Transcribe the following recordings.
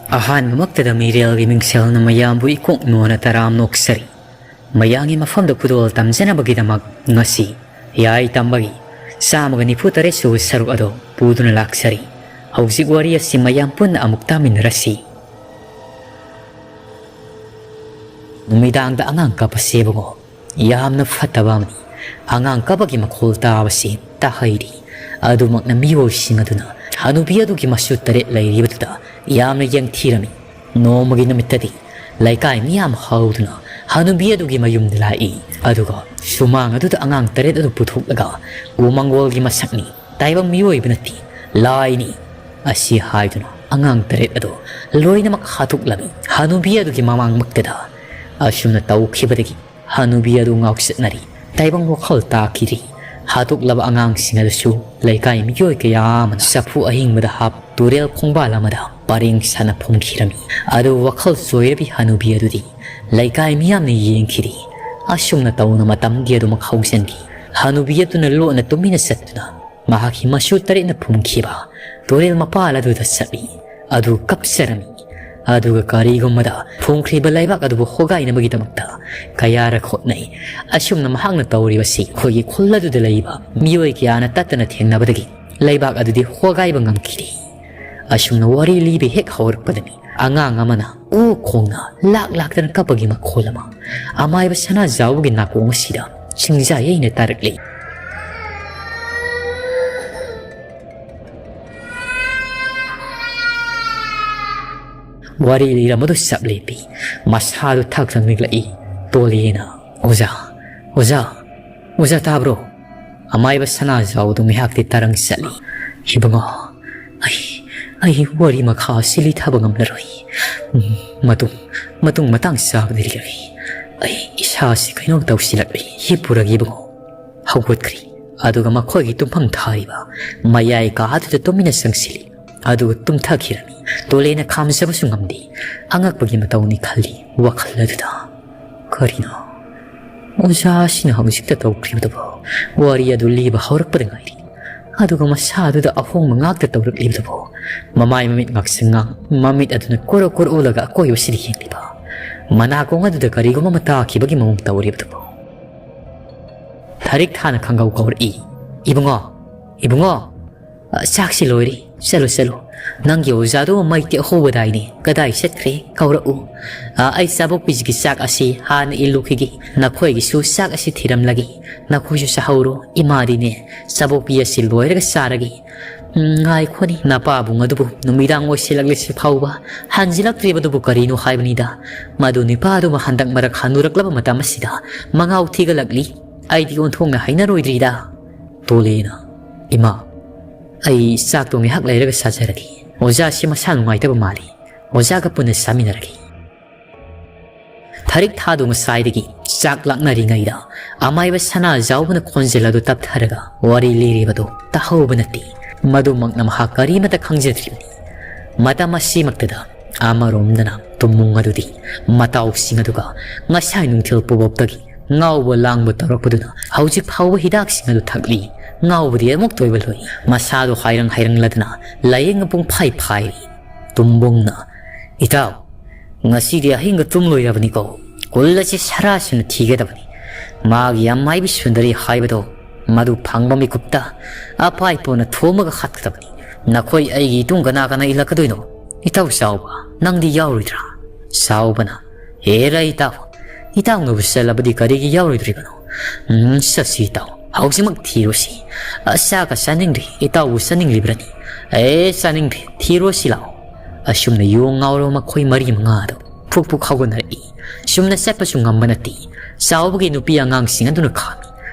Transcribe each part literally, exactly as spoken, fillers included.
ꯑꯍꯥꯟꯕꯃꯛꯇꯗ ꯃꯤꯔꯦꯜꯒꯤ ꯃꯤꯡꯁꯦꯜꯅ ꯃꯌꯥꯝꯕꯨ ꯏꯀꯣꯛ ꯅꯣꯟꯅ ꯇꯔꯥꯝ ꯅꯣꯛꯆꯔꯤ꯫ ꯃꯌꯥꯝꯒꯤ ꯃꯐꯝꯗ ꯈꯨꯗꯣꯜ ꯇꯝꯖꯅꯕꯒꯤꯗꯃꯛ ꯉꯁꯤ ꯌꯥꯏ ꯇꯝꯕꯒꯤ ꯆꯥꯝꯃꯒ ꯅꯤꯐꯨ ꯇꯔꯦꯠ ꯁꯨꯕ ꯁꯔꯨꯛ ꯑꯗꯨ ꯄꯨꯗꯨꯅ ꯂꯥꯛꯆꯔꯤ꯫ ꯍꯧꯖꯤꯛ ꯋꯥꯔꯤ ꯑꯁꯤ ꯃꯌꯥꯝ ꯄꯨꯟꯅ ꯑꯃꯨꯛ ꯇꯥꯃꯤꯟꯅꯔꯁꯤ꯫ ꯅꯨꯃꯤꯗꯥꯡꯗ ꯑꯉꯥꯡ ꯀꯞꯄꯁꯦ ꯏꯕꯨꯡꯉꯣ, ꯌꯥꯝꯅ ꯐꯠꯇꯕ ꯑꯃꯅꯤ꯫ ꯑꯉꯥꯡ ꯀꯞꯄꯒꯤ ꯃꯈꯣꯜ ꯇꯥꯕꯁꯤ ꯇꯥꯍꯩꯔꯤ꯫ ꯑꯗꯨꯃꯛꯅ ꯃꯤꯑꯣꯏꯁꯤꯡ ꯑꯗꯨꯅ ꯍꯅꯨꯕꯤ ꯑꯗꯨꯒꯤ ꯃꯆꯨ ꯇꯔꯦꯠ ꯂꯩꯔꯤꯕꯗꯨꯗ ꯌꯥꯝꯅ ꯌꯦꯡꯊꯤꯔꯝꯃꯤ꯫ ꯅꯣꯡꯃꯒꯤ ꯅꯨꯃꯤꯠꯇꯗꯤ ꯂꯩꯀꯥꯏ ꯃꯤꯌꯥꯝ ꯍꯧꯗꯨꯅ ꯍꯅꯨꯕꯤ ꯑꯗꯨꯒꯤ ꯃꯌꯨꯝꯗ ꯂꯥꯛꯏ꯫ ꯑꯗꯨꯒ ꯁꯨꯃꯥꯡ ꯑꯗꯨꯗ ꯑꯉꯥꯡ ꯇꯔꯦꯠ ꯑꯗꯨ ꯄꯨꯊꯣꯛꯂꯒ "ꯎꯃꯪꯒꯣꯜꯒꯤ ꯃꯁꯛꯅꯤ, ꯇꯥꯏꯕꯪ ꯃꯤꯑꯣꯏꯕ ꯅꯠꯇꯦ, ꯂꯥꯏꯅꯤ" ꯑꯁꯤ ꯍꯥꯏꯗꯨꯅ ꯑꯉꯥꯡ ꯇꯔꯦꯠ ꯑꯗꯨ ꯂꯣꯏꯅꯃꯛ ꯍꯥꯠꯇꯣꯛꯂꯝꯃꯤ꯫ ꯍꯅꯨꯕꯤ ꯑꯗꯨꯒꯤ ꯃꯃꯥꯡꯃꯛꯇꯗ ꯑꯁꯨꯝꯅ ꯇꯧꯈꯤꯕꯗꯒꯤ ꯍꯅꯨꯕꯤ ꯑꯗꯨ ꯉꯥꯎꯆꯠꯅꯔꯤ꯫ ꯇꯥꯏꯕꯪ ꯋꯥꯈꯜ ꯇꯥꯈꯤꯗ꯭ꯔꯤ꯫ ꯍꯥꯠꯇꯣꯛꯂꯕ ꯑꯉꯥꯡꯁꯤꯡ ꯑꯗꯨꯁꯨ ꯂꯩꯀꯥꯏ ꯃꯤꯑꯣꯏ ꯀꯌꯥ ꯑꯃꯅ ꯆꯐꯨ ꯑꯍꯤꯡꯕꯗ ꯍꯥꯞ ꯇꯨꯔꯦꯜ ꯈꯣꯡꯕꯥꯜ ꯑꯃꯗ ꯄꯔꯦꯡ ꯁꯥꯅ ꯐꯨꯝꯈꯤꯔꯝꯃꯤ꯫ ꯑꯗꯨ ꯋꯥꯈꯜ ꯆꯣꯏꯔꯕꯤ ꯍꯅꯨꯕꯤ ꯑꯗꯨꯗꯤ ꯂꯩꯀꯥꯏ ꯃꯤꯌꯥꯝꯅ ꯌꯦꯡꯈꯤꯔꯤ꯫ ꯑꯁꯨꯝꯅ ꯇꯧꯅ ꯃꯇꯝꯗꯤ ꯑꯗꯨꯃꯛ ꯍꯧꯖꯤꯟꯈꯤ꯫ ꯍꯅꯨꯕꯤ ꯑꯗꯨꯅ ꯂꯣꯟꯅ ꯇꯨꯃꯤꯟꯅ ꯆꯠꯇꯨꯅ ꯃꯍꯥꯛꯀꯤ ꯃꯆꯨ ꯇꯔꯦꯠꯅ ꯐꯨꯝꯈꯤꯕ ꯇꯨꯔꯦꯜ ꯃꯄꯥꯜ ꯑꯗꯨꯗ ꯆꯠꯂꯤ꯫ ꯑꯗꯨ ꯀꯞꯆꯔꯝꯃꯤ꯫ ꯑꯗꯨꯒ ꯀꯔꯤꯒꯨꯝꯕꯗ ꯐꯨꯝꯈ꯭ꯔꯤꯕ ꯂꯩꯕꯥꯛ ꯑꯗꯨꯕꯨ ꯍꯣꯒꯥꯏꯅꯕꯒꯤꯗꯃꯛꯇ ꯀꯌꯥꯔꯛ ꯍꯣꯠꯅꯩ꯫ ꯑꯁꯨꯝꯅ ꯃꯍꯥꯛꯅ ꯇꯧꯔꯤꯕꯁꯤ ꯑꯩꯈꯣꯏꯒꯤ ꯈꯨꯜ ꯑꯗꯨꯗ ꯂꯩꯕ ꯃꯤꯑꯣꯏ ꯀꯌꯥꯅ ꯇꯠꯇꯅ ꯊꯦꯡꯅꯕꯗꯒꯤ ꯂꯩꯕꯥꯛ ꯑꯗꯨꯗꯤ ꯍꯣꯒꯥꯏꯕ ꯉꯝꯈꯤꯗꯦ꯫ ꯑꯁꯨꯝꯅ ꯋꯥꯔꯤ ꯂꯤꯕ ꯍꯦꯛ ꯍꯧꯔꯛꯄꯗꯅꯤ ꯑꯉꯥꯡ ꯑꯃꯅ ꯑꯣ ꯈꯣꯡꯅ ꯂꯥꯛ ꯂꯥꯛꯇꯅ ꯀꯞꯄꯒꯤ ꯃꯈꯣꯜ ꯑꯃ ꯑꯃꯥꯏꯕ ꯁꯅꯥꯖꯥꯎꯕꯒꯤ ꯅꯥꯀꯣꯡ ꯑꯁꯤꯗ ꯆꯤꯡꯖꯥ ꯌꯩꯅ ꯇꯥꯔꯛꯂꯤ꯫ ꯋꯥꯔꯤ ꯂꯤꯔꯝꯕꯗꯨ ꯆꯞ ꯂꯦꯞꯄꯤ꯫ ꯃꯁꯥꯗꯨ ꯊꯛ ꯊꯛ ꯅꯤꯛꯂꯛꯏ꯫ ꯇꯣꯂꯦꯅ, "ꯑꯣꯖꯥ, ꯑꯣꯖꯥ, ꯑꯣꯖꯥ ꯇꯥꯕ꯭ꯔꯣ?" ꯑꯃꯥꯏꯕ ꯁꯅꯥꯖꯥꯎꯗꯨ ꯉꯥꯏꯍꯥꯛꯇꯤ ꯇꯔꯪ ꯆꯠꯂꯤ꯫ "ꯏꯕꯨꯡꯉꯣ, ꯑꯩ, ꯑꯩ ꯋꯥꯔꯤ ꯃꯈꯥ ꯑꯁꯤ ꯂꯤꯊꯕ ꯉꯝꯂꯔꯣꯏ꯫ ꯎꯝ, ꯃꯇꯨꯡ, ꯃꯇꯨꯡ ꯃꯇꯥꯡ ꯆꯥꯕꯗ ꯂꯤꯔꯒꯦ꯫ ꯑꯩ ꯏꯁꯥꯁꯤ ꯀꯩꯅꯣ ꯇꯧꯁꯤꯜꯂꯛꯂꯦ꯫ ꯍꯤꯞꯄꯨꯔꯒꯦ ꯏꯕꯨꯡꯉꯣ꯫" ꯍꯧꯒꯠꯈ꯭ꯔꯤ꯫ ꯑꯗꯨꯒ ꯃꯈꯣꯏꯒꯤ ꯇꯨꯝꯐꯝ ꯊꯥꯔꯤꯕ ꯃꯌꯥꯏ ꯀꯥ ꯑꯗꯨꯗ ꯇꯨꯃꯤꯟꯅ ꯆꯪꯁꯤꯜꯂꯤ꯫ ꯑꯗꯨꯒ ꯇꯨꯝꯊꯈꯤꯔꯝꯃꯤ꯫ ꯇꯣꯂꯦꯅ ꯈꯥꯝꯖꯕꯁꯨ ꯉꯝꯗꯦ꯫ ꯑꯉꯛꯄꯒꯤ ꯃꯇꯧꯅꯤ ꯈꯜꯂꯤ ꯋꯥꯈꯜ ꯑꯗꯨꯗ꯫ "ꯀꯔꯤꯅꯣ? ꯑꯣꯖꯥ ꯑꯁꯤꯅ ꯍꯧꯖꯤꯛꯇ ꯇꯧꯈ꯭ꯔꯤꯕꯗꯨꯕꯨ ꯋꯥꯔꯤ ꯑꯗꯨ ꯂꯤꯕ ꯍꯧꯔꯛꯄꯗ ꯉꯥꯏꯔꯤ꯫ ꯑꯗꯨꯒ ꯃꯁꯥꯗꯨꯗ ꯑꯍꯣꯡꯕ ꯉꯥꯛꯇ ꯇꯧꯔꯛꯂꯤꯕꯗꯨꯕꯨ꯫ ꯃꯃꯥꯏ ꯃꯃꯤꯠ ꯉꯥꯛꯁꯪ ꯉꯥꯡ, ꯃꯃꯤꯠ ꯑꯗꯨꯅ ꯀꯣꯔꯣ ꯀꯣꯔꯣ ꯑꯣꯜꯂꯒ ꯑꯀꯣꯏꯕꯁꯤꯗ ꯌꯦꯡꯂꯤꯕ꯫ ꯃꯅꯥꯀꯣꯡ ꯑꯗꯨꯗ ꯀꯔꯤꯒꯨꯝꯕ ꯑꯃ ꯇꯥꯈꯤꯕꯒꯤ ꯃꯑꯣꯡ ꯇꯧꯔꯤꯕꯗꯨꯕꯨ꯫ ꯊꯔꯤꯛ ꯊꯥꯅ ꯈꯪꯒꯧ ꯀꯧꯔꯛꯏ, "ꯏꯕꯨꯡꯉꯣ, ꯏꯕꯨꯡꯉꯣ, ꯑ, ꯆꯥꯛꯁꯤ ꯂꯣꯏꯔꯦ꯫ ꯆꯠꯂꯣ, ꯆꯠꯂꯣ꯫ ꯅꯪꯒꯤ ꯑꯣꯖꯥꯗꯨ ꯃꯩ ꯇꯦꯛꯍꯧꯕꯗꯥꯏꯅꯦ꯫ ꯀꯗꯥꯏ ꯆꯠꯈ꯭ꯔꯦ? ꯀꯧꯔꯛꯎ꯫ ꯑ, ꯑꯩ ꯆꯥꯕꯣꯛꯄꯤꯁꯤꯒꯤ ꯆꯥꯛ ꯑꯁꯤ ꯍꯥꯟꯅ ꯏꯜꯂꯨꯈꯤꯒꯦ꯫ ꯅꯈꯣꯏꯒꯤꯁꯨ ꯆꯥꯛ ꯑꯁꯤ ꯊꯤꯔꯝꯂꯒꯦ꯫ ꯅꯈꯣꯏꯁꯨ ꯆꯥꯍꯧꯔꯣ꯫ ꯏꯃꯥꯗꯤꯅꯦ, ꯆꯥꯕꯣꯛꯄꯤ ꯑꯁꯤ ꯂꯣꯏꯔꯒ ꯆꯥꯔꯒꯦ꯫ ꯎꯝ, ꯉꯥꯏꯈꯣꯅꯦ, ꯅꯄꯥꯕꯨꯡ ꯑꯗꯨꯕꯨ ꯅꯨꯃꯤꯗꯥꯡ ꯑꯣꯏꯁꯤꯜꯂꯛꯂꯤꯁꯤ ꯐꯥꯎꯕ ꯍꯟꯖꯤꯜꯂꯛꯇ꯭ꯔꯤꯕꯗꯨꯕꯨ ꯀꯔꯤꯅꯣ ꯍꯥꯏꯕꯅꯤꯗ꯫ ꯃꯗꯨ ꯅꯨꯄꯥꯗꯨꯃ ꯍꯟꯗꯛ ꯃꯔꯛ ꯍꯟꯅꯨꯔꯛꯂꯕ ꯃꯇꯝ ꯑꯁꯤꯗ ꯃꯉꯥꯎ ꯊꯤꯒꯠꯂꯛꯂꯤ꯫ ꯑꯩꯗꯤ ꯑꯣꯟꯊꯣꯛꯅ ꯍꯩꯅꯔꯣꯏꯗ꯭ꯔꯤꯗ꯫" ꯇꯣꯂꯦꯅ, "ꯏꯃꯥ, ꯑꯩ ꯆꯥꯛꯇꯣ ꯉꯥꯏꯍꯥꯛ ꯂꯩꯔꯒ ꯆꯥꯖꯔꯒꯦ꯫ ꯑꯣꯖꯥꯁꯤ ꯃꯁꯥ ꯅꯨꯡꯉꯥꯏꯇꯕ ꯃꯥꯜꯂꯤ꯫ ꯑꯣꯖꯥꯒ ꯄꯨꯟꯅ ꯆꯥꯃꯤꯟꯅꯔꯒꯦ꯫" ꯊꯔꯤꯛ ꯊꯥꯗꯨ ꯉꯁꯥꯏꯗꯒꯤ ꯆꯥꯛ ꯂꯥꯛꯅꯔꯤꯉꯩꯗ ꯑꯃꯥꯏꯕ ꯁꯅꯥꯖꯥꯎꯕꯅ ꯈꯣꯟꯖꯦꯜ ꯑꯗꯨ ꯇꯞꯊꯔꯒ ꯋꯥꯔꯤ ꯂꯤꯔꯤꯕꯗꯨ ꯇꯥꯍꯧꯕ ꯅꯠꯇꯦ꯫ ꯃꯗꯨꯃꯛꯅ ꯃꯍꯥꯛ ꯀꯔꯤꯃꯇ ꯈꯪꯖꯗ꯭ꯔꯤꯕꯅꯤ꯫ ꯃꯇꯝ ꯑꯁꯤꯃꯛꯇꯗ ꯑꯃꯔꯣꯝꯗꯅ ꯇꯨꯝꯃꯨꯡ ꯑꯗꯨꯗꯤ ꯃꯇꯥꯎꯁꯤꯡ ꯑꯗꯨꯒ ꯉꯁꯥꯏ ꯅꯨꯡꯊꯤꯜ ꯄꯨꯕꯣꯞꯇꯒꯤ ꯉꯥꯎꯕ ꯂꯥꯡꯕ ꯇꯧꯔꯛꯄꯗꯨꯅ ꯍꯧꯖꯤꯛ ꯐꯥꯎꯕ ꯍꯤꯗꯥꯛꯁꯤꯡ ꯑꯗꯨ ꯊꯛꯂꯤ꯫ ꯉꯥꯎꯕꯗꯤ ꯑꯃꯨꯛꯇ ꯑꯣꯏꯕ ꯂꯣꯏ꯫ ꯃꯁꯥꯗꯨ ꯍꯥꯏꯔꯪ ꯍꯥꯏꯔꯪꯂꯗꯅ ꯂꯥꯏꯌꯦꯡꯕ ꯄꯨꯡ ꯐꯥꯏ ꯐꯥꯏꯔꯤ꯫ ꯇꯨꯝꯕꯨꯡꯅ, "ꯏꯇꯥꯎ, ꯉꯁꯤꯗꯤ ꯑꯍꯤꯡꯒ ꯇꯨꯝꯂꯣꯏꯔꯕꯅꯤꯀꯣ꯫ ꯀꯨꯜ ꯑꯁꯤ ꯁꯔꯥꯁꯤꯅ ꯊꯤꯒꯗꯕꯅꯤ꯫ ꯃꯥꯒꯤ ꯑꯃꯥꯏꯕꯤ ꯁꯨꯟꯗꯔꯤ ꯍꯥꯏꯕꯗꯣ, ꯃꯗꯨ ꯐꯪꯕ ꯃꯤꯀꯨꯞꯇ ꯑꯄꯥꯏ ꯄꯣꯟꯅ ꯊꯣꯝꯃꯒ ꯍꯥꯠꯀꯗꯕꯅꯤ꯫ ꯅꯈꯣꯏ ꯑꯩꯒꯤ ꯏꯇꯨꯡ ꯀꯅꯥ ꯀꯅꯥ ꯏꯜꯂꯛꯀꯗꯣꯏꯅꯣ? ꯏꯇꯥꯎ ꯆꯥꯎꯕ, ꯅꯪꯗꯤ ꯌꯥꯎꯔꯣꯏꯗ꯭ꯔꯥ?" ꯆꯥꯎꯕꯅ, "ꯍꯦꯔꯥ ꯏꯇꯥꯎ, ꯏꯇꯥꯎꯅꯕꯨ ꯆꯠꯂꯕꯗꯤ ꯀꯔꯤꯒꯤ ꯌꯥꯎꯔꯣꯏꯗ꯭ꯔꯤꯕꯅꯣ? ꯎꯝ, ꯆꯠꯁꯤ ꯏꯇꯥꯎ, ꯍꯧꯖꯤꯛꯃꯛ ꯊꯤꯔꯨꯁꯤ꯫ ꯑ, ꯆꯥꯛꯀ ꯆꯥꯅꯤꯡꯗ꯭ꯔꯤ, ꯏꯇꯥꯎꯕꯨ ꯆꯥꯅꯤꯡꯂꯤꯕ꯭ꯔꯅꯤ?" "ꯑꯦ, ꯆꯥꯅꯤꯡꯗ꯭ꯔꯤ, ꯊꯤꯔꯨꯁꯤ ꯂꯥꯛꯑꯣ꯫" ꯑꯁꯨꯝꯅ ꯌꯣꯡ ꯉꯥꯎꯔꯕ ꯃꯈꯣꯏ ꯃꯔꯤ ꯃꯉꯥꯗꯨ ꯐꯨꯛ ꯐꯨꯛ ꯍꯧꯒꯠꯅꯔꯛꯏ꯫ ꯆꯨꯝꯅ ꯆꯠꯄꯁꯨ ꯉꯝꯕ ꯅꯠꯇꯦ꯫ ꯆꯥꯎꯕꯒꯤ ꯅꯨꯄꯤ ꯑꯉꯥꯡꯁꯤꯡ ꯑꯗꯨꯅ ꯈꯥꯝꯃꯤ꯫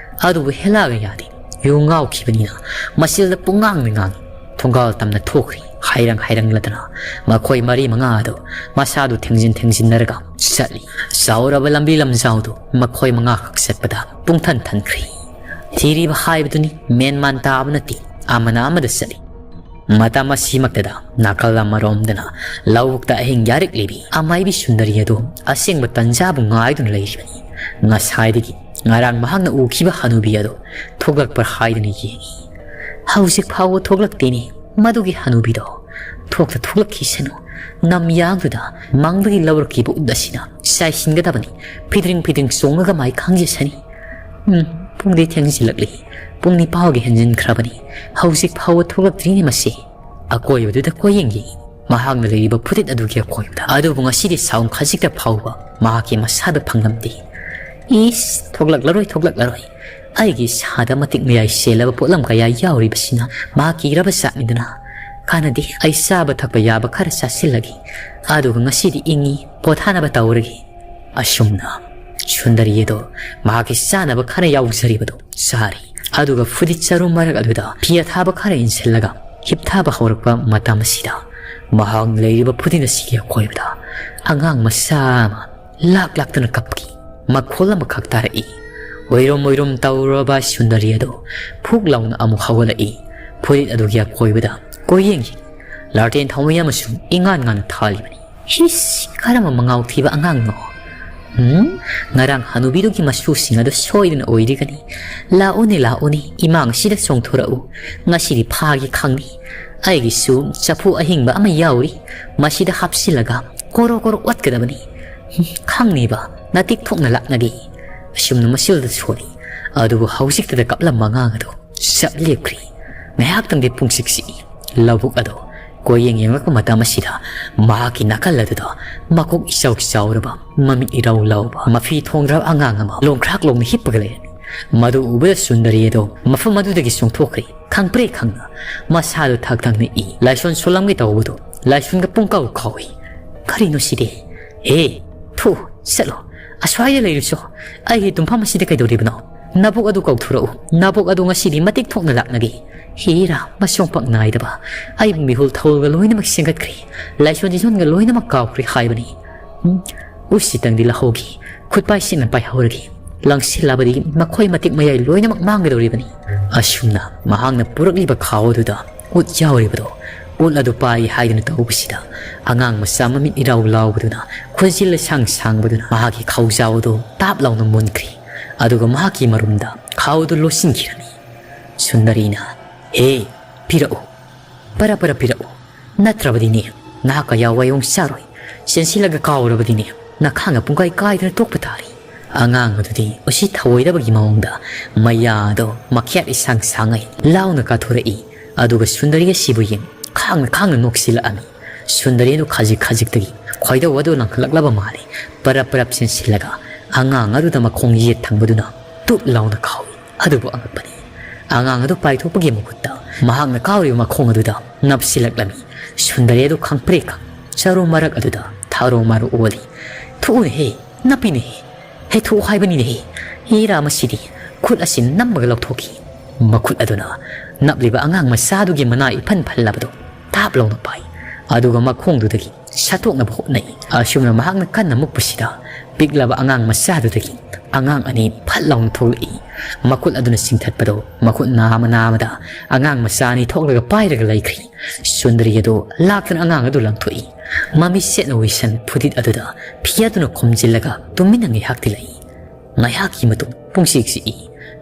ꯑꯗꯨꯕꯨ ꯍꯦꯂꯥꯒ ꯌꯥꯗꯦ꯫ ꯌꯨ ꯉꯥꯎꯈꯤꯕꯅꯤꯅ ꯃꯆꯤꯜꯗ ꯄꯨꯡꯉꯥꯡꯗ ꯉꯥꯡꯏ꯫ ꯊꯣꯡꯒꯥꯜ ꯇꯝꯅ ꯊꯣꯛꯈ꯭ꯔꯤ꯫ ꯍꯥꯏꯔꯪ ꯍꯥꯏꯔꯪꯂꯗꯅ ꯃꯈꯣꯏ ꯃꯔꯤ ꯃꯉꯥ ꯑꯗꯨ ꯃꯁꯥꯗꯨ ꯊꯦꯡꯖꯤꯟ ꯊꯦꯡꯖꯤꯟꯅꯔꯒ ꯆꯠꯂꯤ꯫ ꯆꯥꯎꯔꯕ ꯂꯝꯕꯤ ꯂꯝꯖꯥꯎꯗꯨ ꯃꯈꯣꯏ ꯃꯉꯥꯈꯛ ꯆꯠꯄꯗ ꯄꯨꯡꯊꯟ ꯊꯟꯈ꯭ꯔꯤ꯫ ꯊꯤꯔꯤꯕ ꯍꯥꯏꯕꯗꯨꯅꯤ, ꯃꯦꯟꯃꯥꯟ ꯇꯥꯕ ꯅꯠꯇꯦ꯫ ꯑꯃꯅ ꯑꯃꯗ ꯆꯠꯂꯤ꯫ ꯃꯇꯝ ꯑꯁꯤꯃꯛꯇꯗ ꯅꯥꯀꯜ ꯑꯃꯔꯣꯝꯗꯅ ꯂꯧꯕꯨꯛꯇ ꯑꯍꯤꯡ ꯌꯥꯔꯤꯛ ꯂꯤꯕꯤ ꯑꯃꯥꯏꯕꯤ ꯁꯨꯟꯗꯔꯤ ꯑꯗꯨ ꯑꯁꯦꯡꯕ ꯇꯟꯖꯥꯕꯨ ꯉꯥꯏꯗꯨꯅ ꯂꯩꯔꯤꯕꯅꯤ꯫ ꯉꯁꯥꯏꯗꯒꯤ ꯉꯔꯥꯡ ꯃꯍꯥꯛꯅ ꯎꯈꯤꯕ ꯍꯅꯨꯕꯤ ꯑꯗꯨ ꯊꯣꯛꯂꯛꯄ꯭ꯔꯥ ꯍꯥꯏꯗꯨꯅ ꯌꯦꯡꯏ꯫ ꯍꯧꯖꯤꯛ ꯐꯥꯎꯕ ꯊꯣꯛꯂꯛꯇꯦꯅꯦ ꯃꯗꯨꯒꯤ ꯍꯅꯨꯕꯤꯗꯣ꯫ ꯊꯣꯛꯇ ꯊꯣꯛꯂꯛꯈꯤꯁꯅꯨ꯫ ꯅꯝꯌꯥꯡꯗꯨꯗ ꯃꯪꯗꯒꯤ ꯂꯧꯔꯛꯈꯤꯕ ꯎꯠ ꯑꯁꯤꯅ ꯆꯥꯏꯁꯤꯟꯒꯗꯕꯅꯤ꯫ ꯐꯤꯗ꯭ꯔꯤꯡ ꯐꯤꯗ꯭ꯔꯤꯡ ꯆꯣꯡꯂꯒ ꯃꯥꯏ ꯈꯪꯖꯁꯅꯤ꯫ ꯎꯝ, ꯄꯨꯡꯗꯤ ꯊꯦꯡꯖꯤꯜꯂꯛꯂꯤ꯫ ꯄꯨꯡ ꯅꯤꯄꯥꯜꯒꯤ ꯍꯦꯟꯖꯤꯟꯈ꯭ꯔꯕꯅꯤ꯫ ꯍꯧꯖꯤꯛ ꯐꯥꯎꯕ ꯊꯣꯛꯂꯛꯇ꯭ꯔꯤꯅꯦ ꯃꯁꯤ꯫ ꯑꯀꯣꯏꯕꯗꯨꯗ ꯀꯣꯏꯌꯦꯡ ꯌꯦꯡꯏ꯫ ꯃꯍꯥꯛꯅ ꯂꯩꯔꯤꯕ ꯐꯨꯔꯤꯠ ꯑꯗꯨꯒꯤ ꯑꯀꯣꯏꯕꯗ꯫ ꯑꯗꯨꯕꯨ ꯉꯁꯤꯗꯤ ꯁꯥꯎꯟ ꯈꯖꯤꯛꯇ ꯐꯥꯎꯕ ꯃꯍꯥꯛꯀꯤ ꯃꯁꯥꯗ ꯐꯪꯂꯝꯗꯦ꯫ ꯏꯁ, ꯊꯣꯛꯂꯛꯂꯔꯣꯏ, ꯊꯣꯛꯂꯛꯂꯔꯣꯏ꯫ ꯑꯩꯒꯤ ꯏꯁꯥꯗ ꯃꯇꯤꯛ ꯃꯌꯥꯏ ꯆꯦꯜꯂꯕ ꯄꯣꯠꯂꯝ ꯀꯌꯥ ꯌꯥꯎꯔꯤꯕꯁꯤꯅ ꯃꯍꯥꯛ ꯀꯤꯔꯕ ꯖꯥꯠꯅꯤꯗꯅ꯫ ꯀꯥꯟꯅꯗꯦ, ꯑꯩ ꯆꯥꯕ ꯊꯛꯄ ꯌꯥꯕ ꯈꯔ ꯆꯥꯁꯤꯜꯂꯒꯦ꯫ ꯑꯗꯨꯒ ꯉꯁꯤꯗꯤ ꯏꯪꯉꯤ, ꯄꯣꯊꯥꯅꯕ ꯇꯧꯔꯒꯦ꯫ ꯑꯁꯨꯝꯅ ꯁꯨꯟꯗꯔꯤ ꯑꯗꯣ ꯃꯍꯥꯛꯀꯤ ꯆꯥꯅꯕ ꯈꯔ ꯌꯥꯎꯖꯔꯤꯕꯗꯣ ꯆꯥꯔꯤ꯫ ꯑꯗꯨꯒ ꯐꯨꯔꯤꯠ ꯆꯔꯨ ꯃꯔꯛ ꯑꯗꯨꯗ ꯐꯤ ꯑꯊꯥꯕ ꯈꯔ ꯏꯟꯁꯤꯜꯂꯒ ꯍꯤꯞꯊꯕ ꯍꯧꯔꯛꯄ ꯃꯇꯝ ꯑꯁꯤꯗ, ꯃꯍꯥꯛ ꯂꯩꯔꯤꯕ ꯐꯨꯔꯤꯠ ꯑꯁꯤꯒꯤ ꯑꯀꯣꯏꯕꯗ ꯑꯉꯥꯡ ꯃꯆꯥ ꯑꯃ ꯂꯥꯛ ꯂꯥꯛꯇꯨꯅ ꯀꯞꯈꯤ꯫ ꯃꯈꯣꯜ ꯑꯃꯈꯛ ꯇꯥꯔꯛꯏ꯫ ꯑꯣꯏꯔꯣꯝ ꯑꯣꯏꯔꯣꯝ ꯇꯧꯔꯕ ꯁꯨꯟꯗꯔꯤ ꯑꯗꯣ ꯐꯨꯛ ꯂꯥꯎꯅ ꯑꯃꯨꯛ ꯍꯧꯒꯠꯂꯛꯏ꯫ ꯐꯨꯔꯤꯠ ꯑꯗꯨꯒꯤ ꯑꯀꯣꯏꯕꯗ ꯀꯣꯏꯌꯦꯡ ꯌꯦꯡꯏ꯫ ꯂꯥꯇꯦꯟ ꯊꯥꯎꯃꯩ ꯑꯃꯁꯨ ꯏꯉꯥꯟ ꯉꯥꯟꯅ ꯊꯥꯜꯂꯤꯕꯅꯤ꯫ ꯏꯁ, ꯀꯔꯝꯕ ꯃꯉꯥꯎ ꯊꯤꯕ ꯑꯉꯥꯡꯅꯣ? ꯎꯝ? ꯉꯔꯥꯡ ꯍꯅꯨꯕꯤꯗꯨꯒꯤ ꯃꯁꯨꯁꯤꯡ ꯑꯗꯨ ꯁꯣꯏꯗꯅ ꯑꯣꯏꯔꯤꯒꯅꯤ꯫ ꯂꯥꯛꯎꯅꯦ, ꯂꯥꯛꯎꯅꯦ, ꯏꯃꯥꯡ ꯑꯁꯤꯗ ꯆꯣꯡꯊꯣꯔꯛꯎ꯫ ꯉꯁꯤꯗꯤ ꯐꯥꯒꯦ ꯈꯪꯅꯤ꯫ ꯑꯩꯒꯤꯁꯨ ꯆꯐꯨ ꯑꯍꯤꯡꯕ ꯑꯃ ꯌꯥꯎꯔꯤ꯫ ꯃꯁꯤꯗ ꯍꯥꯞꯆꯤꯜꯂꯒ ꯀꯣꯔꯣ ꯀꯣꯔꯣ ꯑꯣꯠꯀꯗꯕꯅꯤ꯫ ꯎꯝ, ꯈꯪꯅꯤꯕ, ꯅꯇꯤꯛ ꯊꯣꯛꯅ ꯂꯥꯛꯅꯒꯦ꯫ ꯑꯁꯨꯝꯅ ꯃꯆꯤꯜꯗ ꯁꯣꯜꯂꯤ꯫ ꯑꯗꯨꯕꯨ ꯍꯧꯖꯤꯛꯇꯗ ꯀꯞꯂꯝꯕ ꯑꯉꯥꯡ ꯑꯗꯨ ꯆꯞ ꯂꯦꯞꯈ꯭ꯔꯤ꯫ ꯉꯥꯏꯍꯥꯛꯇꯪꯗꯤ ꯄꯨꯡꯆꯤꯛ ꯆꯤꯛꯏ꯫ ꯂꯧꯕꯨꯛ ꯑꯗꯣ ꯀꯣꯏꯌꯦꯡ ꯌꯦꯡꯂꯛꯄ ꯃꯇꯝ ꯑꯁꯤꯗ ꯃꯍꯥꯛꯀꯤ ꯅꯥꯀꯜ ꯑꯗꯨꯗ ꯃꯀꯣꯛ ꯏꯆꯥꯎ ꯆꯥꯎꯔꯕ, ꯃꯃꯤꯠ ꯏꯔꯥꯎ ꯂꯥꯎꯕ, ꯃꯐꯤ ꯊꯣꯡꯗ꯭ꯔꯕ ꯑꯉꯥꯡ ꯑꯃ ꯂꯣꯡꯈ꯭ꯔꯥꯛ ꯂꯣꯡꯅ ꯍꯤꯞꯄꯒ ꯂꯩꯔꯝꯃꯤ꯫ ꯃꯗꯨ ꯎꯕꯗ ꯁꯨꯟꯗꯔꯤ ꯑꯗꯣ ꯃꯐꯝ ꯑꯗꯨꯗꯒꯤ ꯆꯣꯡꯊꯣꯛꯈ꯭ꯔꯦ꯫ ꯈꯪꯄ꯭ꯔꯦ ꯈꯪꯅ ꯃꯁꯥꯗꯨ ꯊꯛ ꯊꯛꯅ ꯏ꯫ ꯂꯥꯏꯁꯣꯟ ꯁꯣꯜꯂꯝꯒꯦ ꯇꯧꯕꯗꯨ ꯂꯥꯏꯁꯣꯟꯒ ꯄꯨꯡꯀꯥꯎ ꯀꯥꯎꯏ꯫ ꯀꯔꯤꯅꯣ ꯁꯤꯗꯤ? ꯍꯦ, ꯊꯨ, ꯆꯠꯂꯣ꯫ ꯑꯁ꯭ꯋꯥꯏꯗ ꯂꯩꯔꯨꯆꯣ꯫ ꯑꯩꯒꯤ ꯇꯨꯝꯐꯝ ꯑꯁꯤꯗ ꯀꯩꯗꯧꯔꯤꯕꯅꯣ? ꯅꯕꯣꯛ ꯑꯗꯨ ꯀꯧꯊꯣꯔꯛꯎ꯫ ꯅꯕꯣꯛ ꯑꯗꯨ ꯉꯁꯤꯗꯤ ꯃꯇꯤꯛ ꯊꯣꯛꯅ ꯂꯥꯛꯅꯒꯦ꯫ ꯍꯦꯔꯥ, ꯃꯁꯣꯡꯄꯥꯛ ꯅꯥꯏꯗꯕ꯫ ꯑꯩꯕꯨ ꯃꯤꯍꯨꯜ ꯊꯧꯍꯨꯜꯒ ꯂꯣꯏꯅꯃꯛ ꯁꯦꯝꯒꯠꯈ꯭ꯔꯦ꯫ ꯂꯥꯏꯁꯣꯟ ꯁꯤꯁꯣꯟꯒ ꯂꯣꯏꯅꯃꯛ ꯀꯥꯎꯈ꯭ꯔꯦ ꯍꯥꯏꯕꯅꯤ꯫ ꯎꯝ, ꯎꯁꯤꯇꯪꯗꯤ ꯂꯧꯍꯧꯒꯦ꯫ ꯈꯨꯠꯄꯥꯏ ꯁꯦꯠꯅ ꯄꯥꯏꯍꯧꯔꯒꯦ꯫ ꯂꯪꯁꯤꯜꯂꯕꯗꯤ ꯃꯈꯣꯏ ꯃꯇꯤꯛ ꯃꯌꯥꯏ ꯂꯣꯏꯅꯃꯛ ꯃꯥꯡꯒꯗꯧꯔꯤꯕꯅꯤ꯫ ꯑꯁꯨꯝꯅ ꯃꯍꯥꯛꯅ ꯄꯨꯔꯛꯂꯤꯕ ꯈꯥꯎ ꯑꯗꯨꯗ ꯎꯠ ꯌꯥꯎꯔꯤꯕꯗꯣ, ꯎꯠ ꯑꯗꯨ ꯄꯥꯏ ꯍꯥꯏꯗꯨꯅ ꯇꯧꯕꯁꯤꯗ ꯑꯉꯥꯡ ꯃꯆꯥ ꯃꯃꯤꯠ ꯏꯔꯥꯎ ꯂꯥꯎꯕꯗꯨꯅ, ꯈꯨꯖꯤꯜ ꯑꯁꯥꯡ ꯁꯥꯡꯕꯗꯨꯅ ꯃꯍꯥꯛꯀꯤ ꯈꯥꯎꯖꯥꯎ ꯑꯗꯨ ꯇꯥꯞ ꯂꯥꯎꯅ ꯃꯨꯟꯈ꯭ꯔꯦ꯫ ꯑꯗꯨꯒ ꯃꯍꯥꯛꯀꯤ ꯃꯔꯨꯝꯗ ꯈꯥꯎ ꯑꯗꯨ ꯂꯣꯠꯁꯤꯟꯈꯤꯔꯝꯃꯤ꯫ ꯁꯨꯟꯗꯔꯤꯅ, "ꯍꯦ, ꯄꯤꯔꯛꯎ, ꯄꯔ ꯄꯔ ꯄꯤꯔꯛꯎ, ꯅꯠꯇ꯭ꯔꯕꯗꯤꯅꯦ ꯅꯍꯥꯛ ꯀꯌꯥ ꯋꯥꯌꯣꯡ ꯆꯥꯔꯣꯏ꯫ ꯆꯦꯟꯁꯤꯜꯂꯒ ꯀꯥꯎꯔꯕꯗꯤꯅꯦ ꯅꯈꯥꯡꯅ ꯄꯨꯡꯀꯥꯏ ꯀꯥꯏꯗꯅ ꯇꯣꯛꯄ ꯇꯥꯔꯤ"꯫ ꯑꯉꯥꯡ ꯑꯗꯨꯗꯤ ꯎꯁꯤꯠ ꯊꯑꯣꯏꯗꯕꯒꯤ ꯃꯑꯣꯡꯗ ꯃꯌꯥꯗꯣ ꯃꯈꯌꯥꯠ ꯏꯁꯥꯡ ꯁꯥꯡꯉꯩ ꯂꯥꯎꯅ ꯀꯥꯊꯣꯔꯛꯏ꯫ ꯑꯗꯨꯒ ꯁꯨꯟꯗꯔꯤ ꯑꯁꯤꯕꯨ ꯌꯦꯡ ꯈꯥꯡꯅ ꯈꯥꯡꯅ ꯅꯣꯛꯁꯤꯜꯂꯛꯑꯝꯃꯤ꯫ ꯁꯨꯟꯗꯔꯤ ꯑꯗꯨ ꯈꯖꯤꯛ ꯈꯖꯤꯛꯇꯒꯤ ꯈꯣꯏꯗꯧ ꯑꯗꯨ ꯂꯪꯈꯠꯂꯛꯂꯕ ꯃꯥꯜꯂꯤ꯫ ꯄꯔꯞ ꯄꯔꯞ ꯆꯦꯟꯁꯤꯜꯂꯒ ꯑꯉꯥꯡ ꯑꯗꯨꯗ ꯃꯈꯣꯡ ꯌꯦꯠ ꯊꯪꯕꯗꯨꯅ ꯇꯨꯞ ꯂꯥꯎꯅ ꯀꯥꯎꯏ꯫ ꯑꯗꯨꯕꯨ ꯑꯉꯛꯄꯅꯤ, ꯑꯉꯥꯡ ꯑꯗꯨ ꯄꯥꯏꯊꯣꯛꯄꯒꯤ ꯃꯍꯨꯠꯇ ꯃꯍꯥꯛꯅ ꯀꯥꯎꯔꯤꯕ ꯃꯈꯣꯡ ꯑꯗꯨꯗ ꯅꯞꯁꯤꯜꯂꯛꯂꯝꯃꯤ꯫ ꯁꯨꯟꯗꯔꯤ ꯑꯗꯨ ꯈꯪꯄ꯭ꯔꯦꯛ ꯈꯪ ꯆꯔꯨ ꯃꯔꯛ ꯑꯗꯨꯗ ꯊꯥꯔꯣ ꯃꯥꯔꯣ ꯑꯣꯜꯂꯤ꯫ "ꯊꯣꯛꯎꯅꯦꯍꯦ, ꯅꯞꯄꯤꯅꯦꯍꯦ, ꯍꯦ, ꯊꯣꯛꯎ ꯍꯥꯏꯕꯅꯤꯅꯦꯍꯦ꯫ ꯏꯔꯥ ꯃꯁꯤꯗꯤ!" ꯈꯨꯠ ꯑꯁꯤ ꯅꯝꯃꯒ ꯂꯧꯊꯣꯛꯈꯤ꯫ ꯃꯈꯨꯠ ꯑꯗꯨꯅ ꯅꯞꯂꯤꯕ ꯑꯉꯥꯡ ꯃꯆꯥꯗꯨꯒꯤ ꯃꯅꯥ ꯏꯐꯟ ꯐꯜꯂꯕꯗꯨ ꯇꯥꯞ ꯂꯥꯎꯅ ꯄꯥꯏ꯫ ꯑꯗꯨꯒ ꯃꯈꯣꯡꯗꯨꯗꯒꯤ ꯁꯠꯇꯣꯛꯅꯕ ꯍꯣꯠꯅꯩ꯫ ꯑꯁꯨꯝꯅ ꯃꯍꯥꯛꯅ ꯀꯟꯅ ꯃꯨꯛꯄꯁꯤꯗ ꯄꯤꯛꯂꯕ ꯑꯉꯥꯡ ꯃꯆꯥꯗꯨꯗꯒꯤ ꯑꯉꯥꯡ ꯑꯅꯤ ꯐꯠ ꯂꯥꯎꯅ ꯊꯣꯛꯂꯛꯏ꯫ ꯃꯈꯨꯠ ꯑꯗꯨꯅ ꯆꯤꯡꯊꯠꯄꯗꯣ ꯃꯈꯨꯠ ꯅꯥꯃ ꯅꯥꯃꯗ ꯑꯉꯥꯡ ꯃꯆꯥ ꯑꯅꯤ ꯊꯣꯛꯂꯒ ꯄꯥꯏꯔꯒ ꯂꯩꯈ꯭ꯔꯤ꯫ ꯁꯨꯟꯗꯔꯤ ꯑꯗꯨ ꯂꯥꯛꯇꯨꯅ ꯑꯉꯥꯡ ꯑꯗꯨ ꯂꯪꯊꯣꯛꯏ꯫ ꯃꯃꯤꯠ ꯁꯦꯠꯅ ꯎꯏꯁꯟ ꯐꯨꯔꯤꯠ ꯑꯗꯨꯗ ꯐꯤ ꯑꯗꯨꯅ ꯈꯨꯝꯖꯤꯜꯂꯒ ꯇꯨꯃꯤꯟꯅ ꯉꯥꯏꯍꯥꯛꯇꯤ ꯂꯩ꯫ ꯉꯥꯏꯍꯥꯛꯀꯤ ꯃꯇꯨꯡ ꯄꯨꯡꯆꯤꯛ ꯆꯤꯛꯏ꯫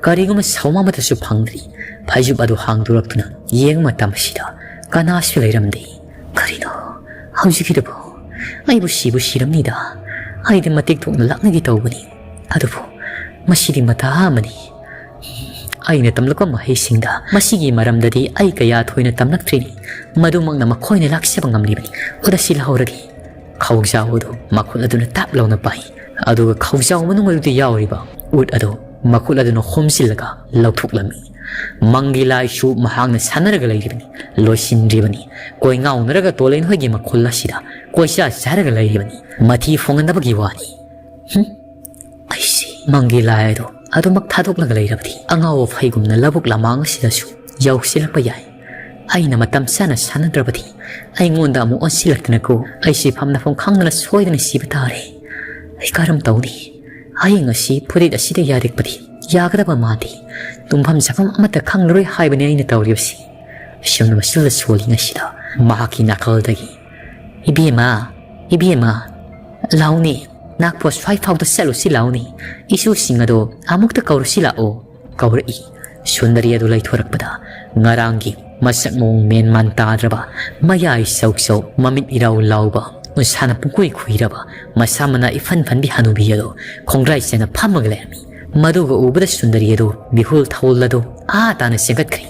ꯀꯔꯤꯒꯨꯝꯕ ꯁꯥꯎꯝ ꯑꯃꯠꯇꯁꯨ ꯐꯪꯗ꯭ꯔꯤ꯫ ꯐꯩꯖꯨꯞ ꯑꯗꯨ ꯍꯥꯡꯗꯣꯔꯛꯇꯨꯅ ꯌꯦꯡꯕ ꯃꯇꯝ ꯑꯁꯤꯗ ꯀꯅꯥꯁꯨ ꯂꯩꯔꯝꯗꯦ꯫ "ꯀꯔꯤꯅꯣ ꯍꯧꯖꯤꯛꯀꯤꯗꯨꯕꯨ? ꯑꯩꯕꯨ ꯁꯤꯕꯨ ꯁꯤꯔꯝꯅꯤꯗ꯫ ꯑꯩꯗꯤ ꯃꯇꯤꯛ ꯊꯣꯛꯅ ꯂꯥꯛꯅꯒꯦ ꯇꯧꯕꯅꯤ꯫ ꯑꯗꯨꯕꯨ ꯃꯁꯤꯗꯤ ꯃꯇꯥ ꯑꯃꯅꯤ꯫ ꯑꯩꯅ ꯇꯝꯂꯛꯄ ꯃꯍꯩꯁꯤꯡꯗ ꯃꯁꯤꯒꯤ ꯃꯔꯝꯗꯗꯤ ꯑꯩ ꯀꯌꯥ ꯊꯣꯏꯅ ꯇꯝꯂꯛꯇ꯭ꯔꯤꯅꯤ꯫ ꯃꯗꯨꯃꯛꯅ ꯃꯈꯣꯏꯅ ꯂꯥꯛꯆꯕ ꯉꯝꯂꯤꯕꯅꯤ꯫ ꯎꯠ ꯑꯁꯤ ꯂꯧꯍꯧꯔꯒꯦ"꯫ ꯈꯧꯖꯥꯎ ꯑꯗꯨ ꯃꯈꯨꯠ ꯑꯗꯨꯅ ꯇꯥꯞ ꯂꯥꯎꯅ ꯄꯥꯏ꯫ ꯑꯗꯨꯒ ꯈꯧꯖꯥꯎ ꯃꯅꯨꯡ ꯑꯗꯨꯗ ꯌꯥꯎꯔꯤꯕ ꯎꯠ ꯑꯗꯨ ꯃꯈꯨꯠ ꯑꯗꯨꯅ ꯍꯣꯝꯖꯤꯜꯂꯒ ꯂꯧꯊꯣꯛꯂꯝꯃꯤ꯫ ꯃꯪꯒꯤ ꯂꯥꯏꯁꯨ ꯃꯍꯥꯛꯅ ꯁꯥꯟꯅꯔꯒ ꯂꯩꯔꯤꯕꯅꯤ, ꯂꯣꯏꯁꯤꯟꯗ꯭ꯔꯤꯕꯅꯤ꯫ ꯀꯣꯏꯉꯥꯎꯅꯔꯒ ꯇꯣꯂꯦꯟ ꯍꯣꯏꯒꯤ ꯃꯈꯨꯜ ꯑꯁꯤꯗ ꯀꯣꯏꯆꯥ ꯆꯥꯔꯒ ꯂꯩꯔꯤꯕꯅꯤ꯫ ꯃꯊꯤ ꯐꯣꯡꯍꯟꯅꯕꯒꯤ ꯋꯥꯅꯤ꯫ ꯍꯨꯝ, ꯑꯩꯁꯤ ꯃꯪꯒꯤ ꯂꯥꯏ ꯑꯗꯣ ꯑꯗꯨꯃꯛ ꯊꯥꯗꯣꯛꯂꯒ ꯂꯩꯔꯕꯗꯤ ꯑꯉꯥꯎꯕ ꯐꯩꯒꯨꯝꯅ ꯂꯧꯕꯨꯛ ꯂꯃꯥꯡ ꯑꯁꯤꯗꯁꯨ ꯌꯧꯁꯤꯜꯂꯛꯄ ꯌꯥꯏ꯫ ꯑꯩꯅ ꯃꯇꯝ ꯆꯥꯅ ꯁꯥꯟꯅꯗ꯭ꯔꯕꯗꯤ ꯑꯩꯉꯣꯟꯗ ꯑꯃꯨꯛ ꯑꯣꯟꯁꯤꯜꯂꯛꯇꯅꯀꯣ ꯑꯩꯁꯤ ꯐꯝ ꯅꯐꯝ ꯈꯪꯗꯅ ꯁꯣꯏꯗꯅ ꯁꯤꯕ ꯇꯥꯔꯦ꯫ ꯑꯩ ꯀꯔꯝ ꯇꯧꯅꯤ? ꯍꯌꯦꯡ ꯑꯁꯤ ꯐꯨꯔꯤꯠ ꯑꯁꯤꯗ ꯌꯥꯔꯦꯛꯄꯗꯤ ꯌꯥꯒꯗꯕ ꯃꯥꯟꯗꯦ꯫ ꯇꯨꯝꯐꯝ ꯆꯥꯐꯝ ꯑꯃꯠꯇ ꯈꯪꯂꯔꯣꯏ ꯍꯥꯏꯕꯅꯤ ꯑꯩꯅ ꯇꯧꯔꯤꯕꯁꯤ꯫ ꯑꯁꯨꯝꯅ ꯃꯁꯤꯜꯂ ꯁꯣꯜꯂꯤꯉꯩꯁꯤꯗ ꯃꯍꯥꯛꯀꯤ ꯅꯥꯀꯜꯗꯒꯤ, "ꯏꯕꯦꯝꯃ, ꯏꯕꯦꯝꯃ, ꯂꯥꯎꯅꯦ, ꯅꯥꯛꯄꯣ ꯁ꯭ꯋꯥꯏ ꯐꯥꯎꯗ ꯆꯠꯂꯨꯁꯤ ꯂꯥꯎꯅꯦ, ꯏꯁꯨꯁꯤꯡ ꯑꯗꯣ ꯑꯃꯨꯛꯇ ꯀꯧꯔꯨꯁꯤ ꯂꯥꯛꯑꯣ", ꯀꯧꯔꯛꯏ꯫ ꯁꯨꯟꯗꯔꯤ ꯑꯗꯨ ꯂꯩꯊꯣꯔꯛꯄꯗ ꯉꯔꯥꯡꯒꯤ ꯃꯁꯛ ꯃꯑꯣꯡ ꯃꯦꯟ ꯃꯥꯟ ꯇꯥꯗ꯭ꯔꯕ, ꯃꯌꯥꯏ ꯆꯧꯆꯧ, ꯃꯃꯤꯠ ꯏꯔꯥꯎ ꯂꯥꯎꯕ, ꯎꯟꯁꯥꯅ ꯄꯨꯡꯀꯨꯏ ꯈꯨꯏꯔꯕ, ꯃꯁꯥ ꯃꯅꯥ ꯏꯐꯟ ꯐꯟꯕꯤ ꯍꯅꯨꯕꯤ ꯑꯗꯣ ꯈꯣꯡꯒ꯭ꯔꯥꯏ ꯆꯦꯅ ꯐꯝꯃꯒ ꯂꯩꯔꯝꯃꯤ꯫ ꯃꯗꯨꯒ ꯎꯕꯗ ꯁꯨꯟꯗꯔꯤ ꯑꯗꯣ ꯕꯤꯍꯨꯜ ꯊꯧꯜ ꯑꯗꯣ ꯑꯥ ꯇꯥꯅ ꯆꯦꯟꯒꯠꯈ꯭ꯔꯦ꯫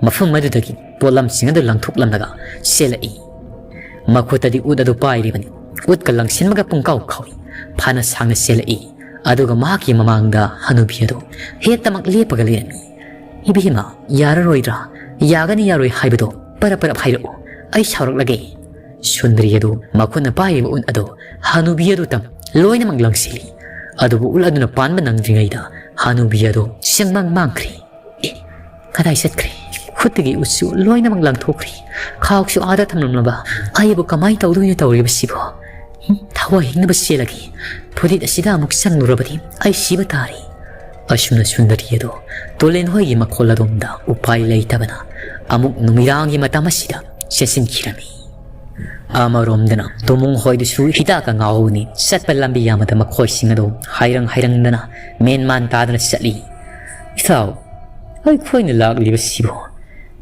ꯃꯐꯝ ꯑꯗꯨꯗꯒꯤ ꯄꯣꯠꯂꯝꯁꯤꯡ ꯑꯗꯨ ꯂꯪꯊꯣꯛꯂꯝꯂꯒ ꯆꯦꯜꯂꯛꯏ꯫ ꯃꯈꯨꯠꯇꯗꯤ ꯎꯠ ꯑꯗꯨ ꯄꯥꯏꯔꯤꯕꯅꯤ꯫ ꯎꯠꯀ ꯂꯪꯁꯤꯟꯕꯒ ꯄꯨꯡꯀꯥꯎ ꯀꯥꯎꯏ꯫ ꯐꯅ ꯁꯥꯡꯅ ꯆꯦꯜꯂꯛꯏ꯫ ꯑꯗꯨꯒ ꯃꯍꯥꯛꯀꯤ ꯃꯃꯥꯡꯗ ꯍꯅꯨꯕꯤ ꯑꯗꯨ ꯍꯦꯛꯇꯃꯛ ꯂꯦꯞꯄꯒ ꯂꯩꯔꯝꯃꯤ꯫ "ꯏꯕꯦꯝꯃ, ꯌꯥꯔꯔꯣꯏꯗ꯭ꯔꯥ? ꯌꯥꯒꯅꯤ ꯌꯥꯔꯣꯏ ꯍꯥꯏꯕꯗꯣ ꯄꯔꯞ ꯄꯔꯞ ꯍꯥꯏꯔꯛꯎ꯫ ꯑꯩ ꯁꯥꯎꯔꯛꯂꯒꯦ꯫" ꯁꯨꯟꯗꯔꯤ ꯑꯗꯨ ꯃꯈꯨꯠꯅ ꯄꯥꯏꯔꯤꯕ ꯎꯠ ꯑꯗꯨ ꯍꯅꯨꯕꯤ ꯑꯗꯨ ꯇꯝ ꯂꯣꯏꯅꯃꯛ ꯂꯪꯁꯤꯜꯂꯤ꯫ ꯑꯗꯨꯕꯨ ꯎꯠ ꯑꯗꯨꯅ ꯄꯥꯟꯕ ꯅꯪꯗ꯭ꯔꯤꯉꯩꯗ ꯍꯅꯨꯕꯤ ꯑꯗꯨ ꯁꯦꯡꯃꯥꯡ ꯃꯥꯡꯈ꯭ꯔꯦ꯫ "ꯑꯦ, ꯀꯗꯥꯏ ꯆꯠꯈ꯭ꯔꯦ? ꯈꯨꯠꯇꯒꯤ ꯎꯠꯁꯨ ꯂꯣꯏꯅꯃꯛ ꯂꯪꯊꯣꯛꯈ꯭ꯔꯦ꯫ ꯈꯥꯎꯁꯨ ꯑꯥꯗ ꯊꯝꯂꯝꯂꯕ꯫ ꯑꯩꯕꯨ ꯀꯃꯥꯏꯅ ꯇꯧꯗꯣꯏꯅꯣ ꯇꯧꯔꯤꯕꯁꯤꯕꯣ? ꯍꯨꯝ, ꯊꯋꯥꯏ ꯍꯤꯡꯅꯕ ꯆꯦꯜꯂꯒꯦ꯫ ꯐꯨꯔꯤꯠ ꯑꯁꯤꯗ ꯑꯃꯨꯛ ꯆꯪꯂꯨꯔꯕꯗꯤ ꯑꯩ ꯁꯤꯕ ꯇꯥꯔꯦ꯫" ꯑꯁꯨꯝꯅ ꯁꯨꯟꯗꯔꯤ ꯑꯗꯨ ꯇꯨꯂꯦꯟ ꯍꯣꯏꯒꯤ ꯃꯈꯣꯜ ꯑꯗꯣꯝꯗ ꯎꯄꯥꯏ ꯂꯩꯇꯕꯅ ꯑꯃꯨꯛ ꯅꯨꯃꯤꯗꯥꯡꯒꯤ ꯃꯇꯝ ꯑꯁꯤꯗ ꯆꯦꯟꯁꯤꯟꯈꯤꯔꯝꯃꯤ꯫ ꯑꯃꯔꯣꯝꯗꯅ ꯇꯨꯃꯨꯡ ꯍꯣꯏꯗꯨꯁꯨ ꯍꯤꯗꯥꯛꯀ ꯉꯥꯎꯕꯅꯤ꯫ ꯆꯠꯄ ꯂꯝꯕꯤ ꯑꯃꯗ ꯃꯈꯣꯏꯁꯤꯡ ꯑꯗꯨ ꯍꯥꯏꯔꯪ ꯍꯥꯏꯔꯪꯗꯅ ꯃꯦꯟ ꯃꯥꯟ ꯇꯥꯗꯅ ꯆꯠꯂꯤ꯫ "ꯏꯇꯥꯎ, ꯑꯩꯈꯣꯏꯅ ꯂꯥꯛꯂꯤꯕꯁꯤꯕꯨ,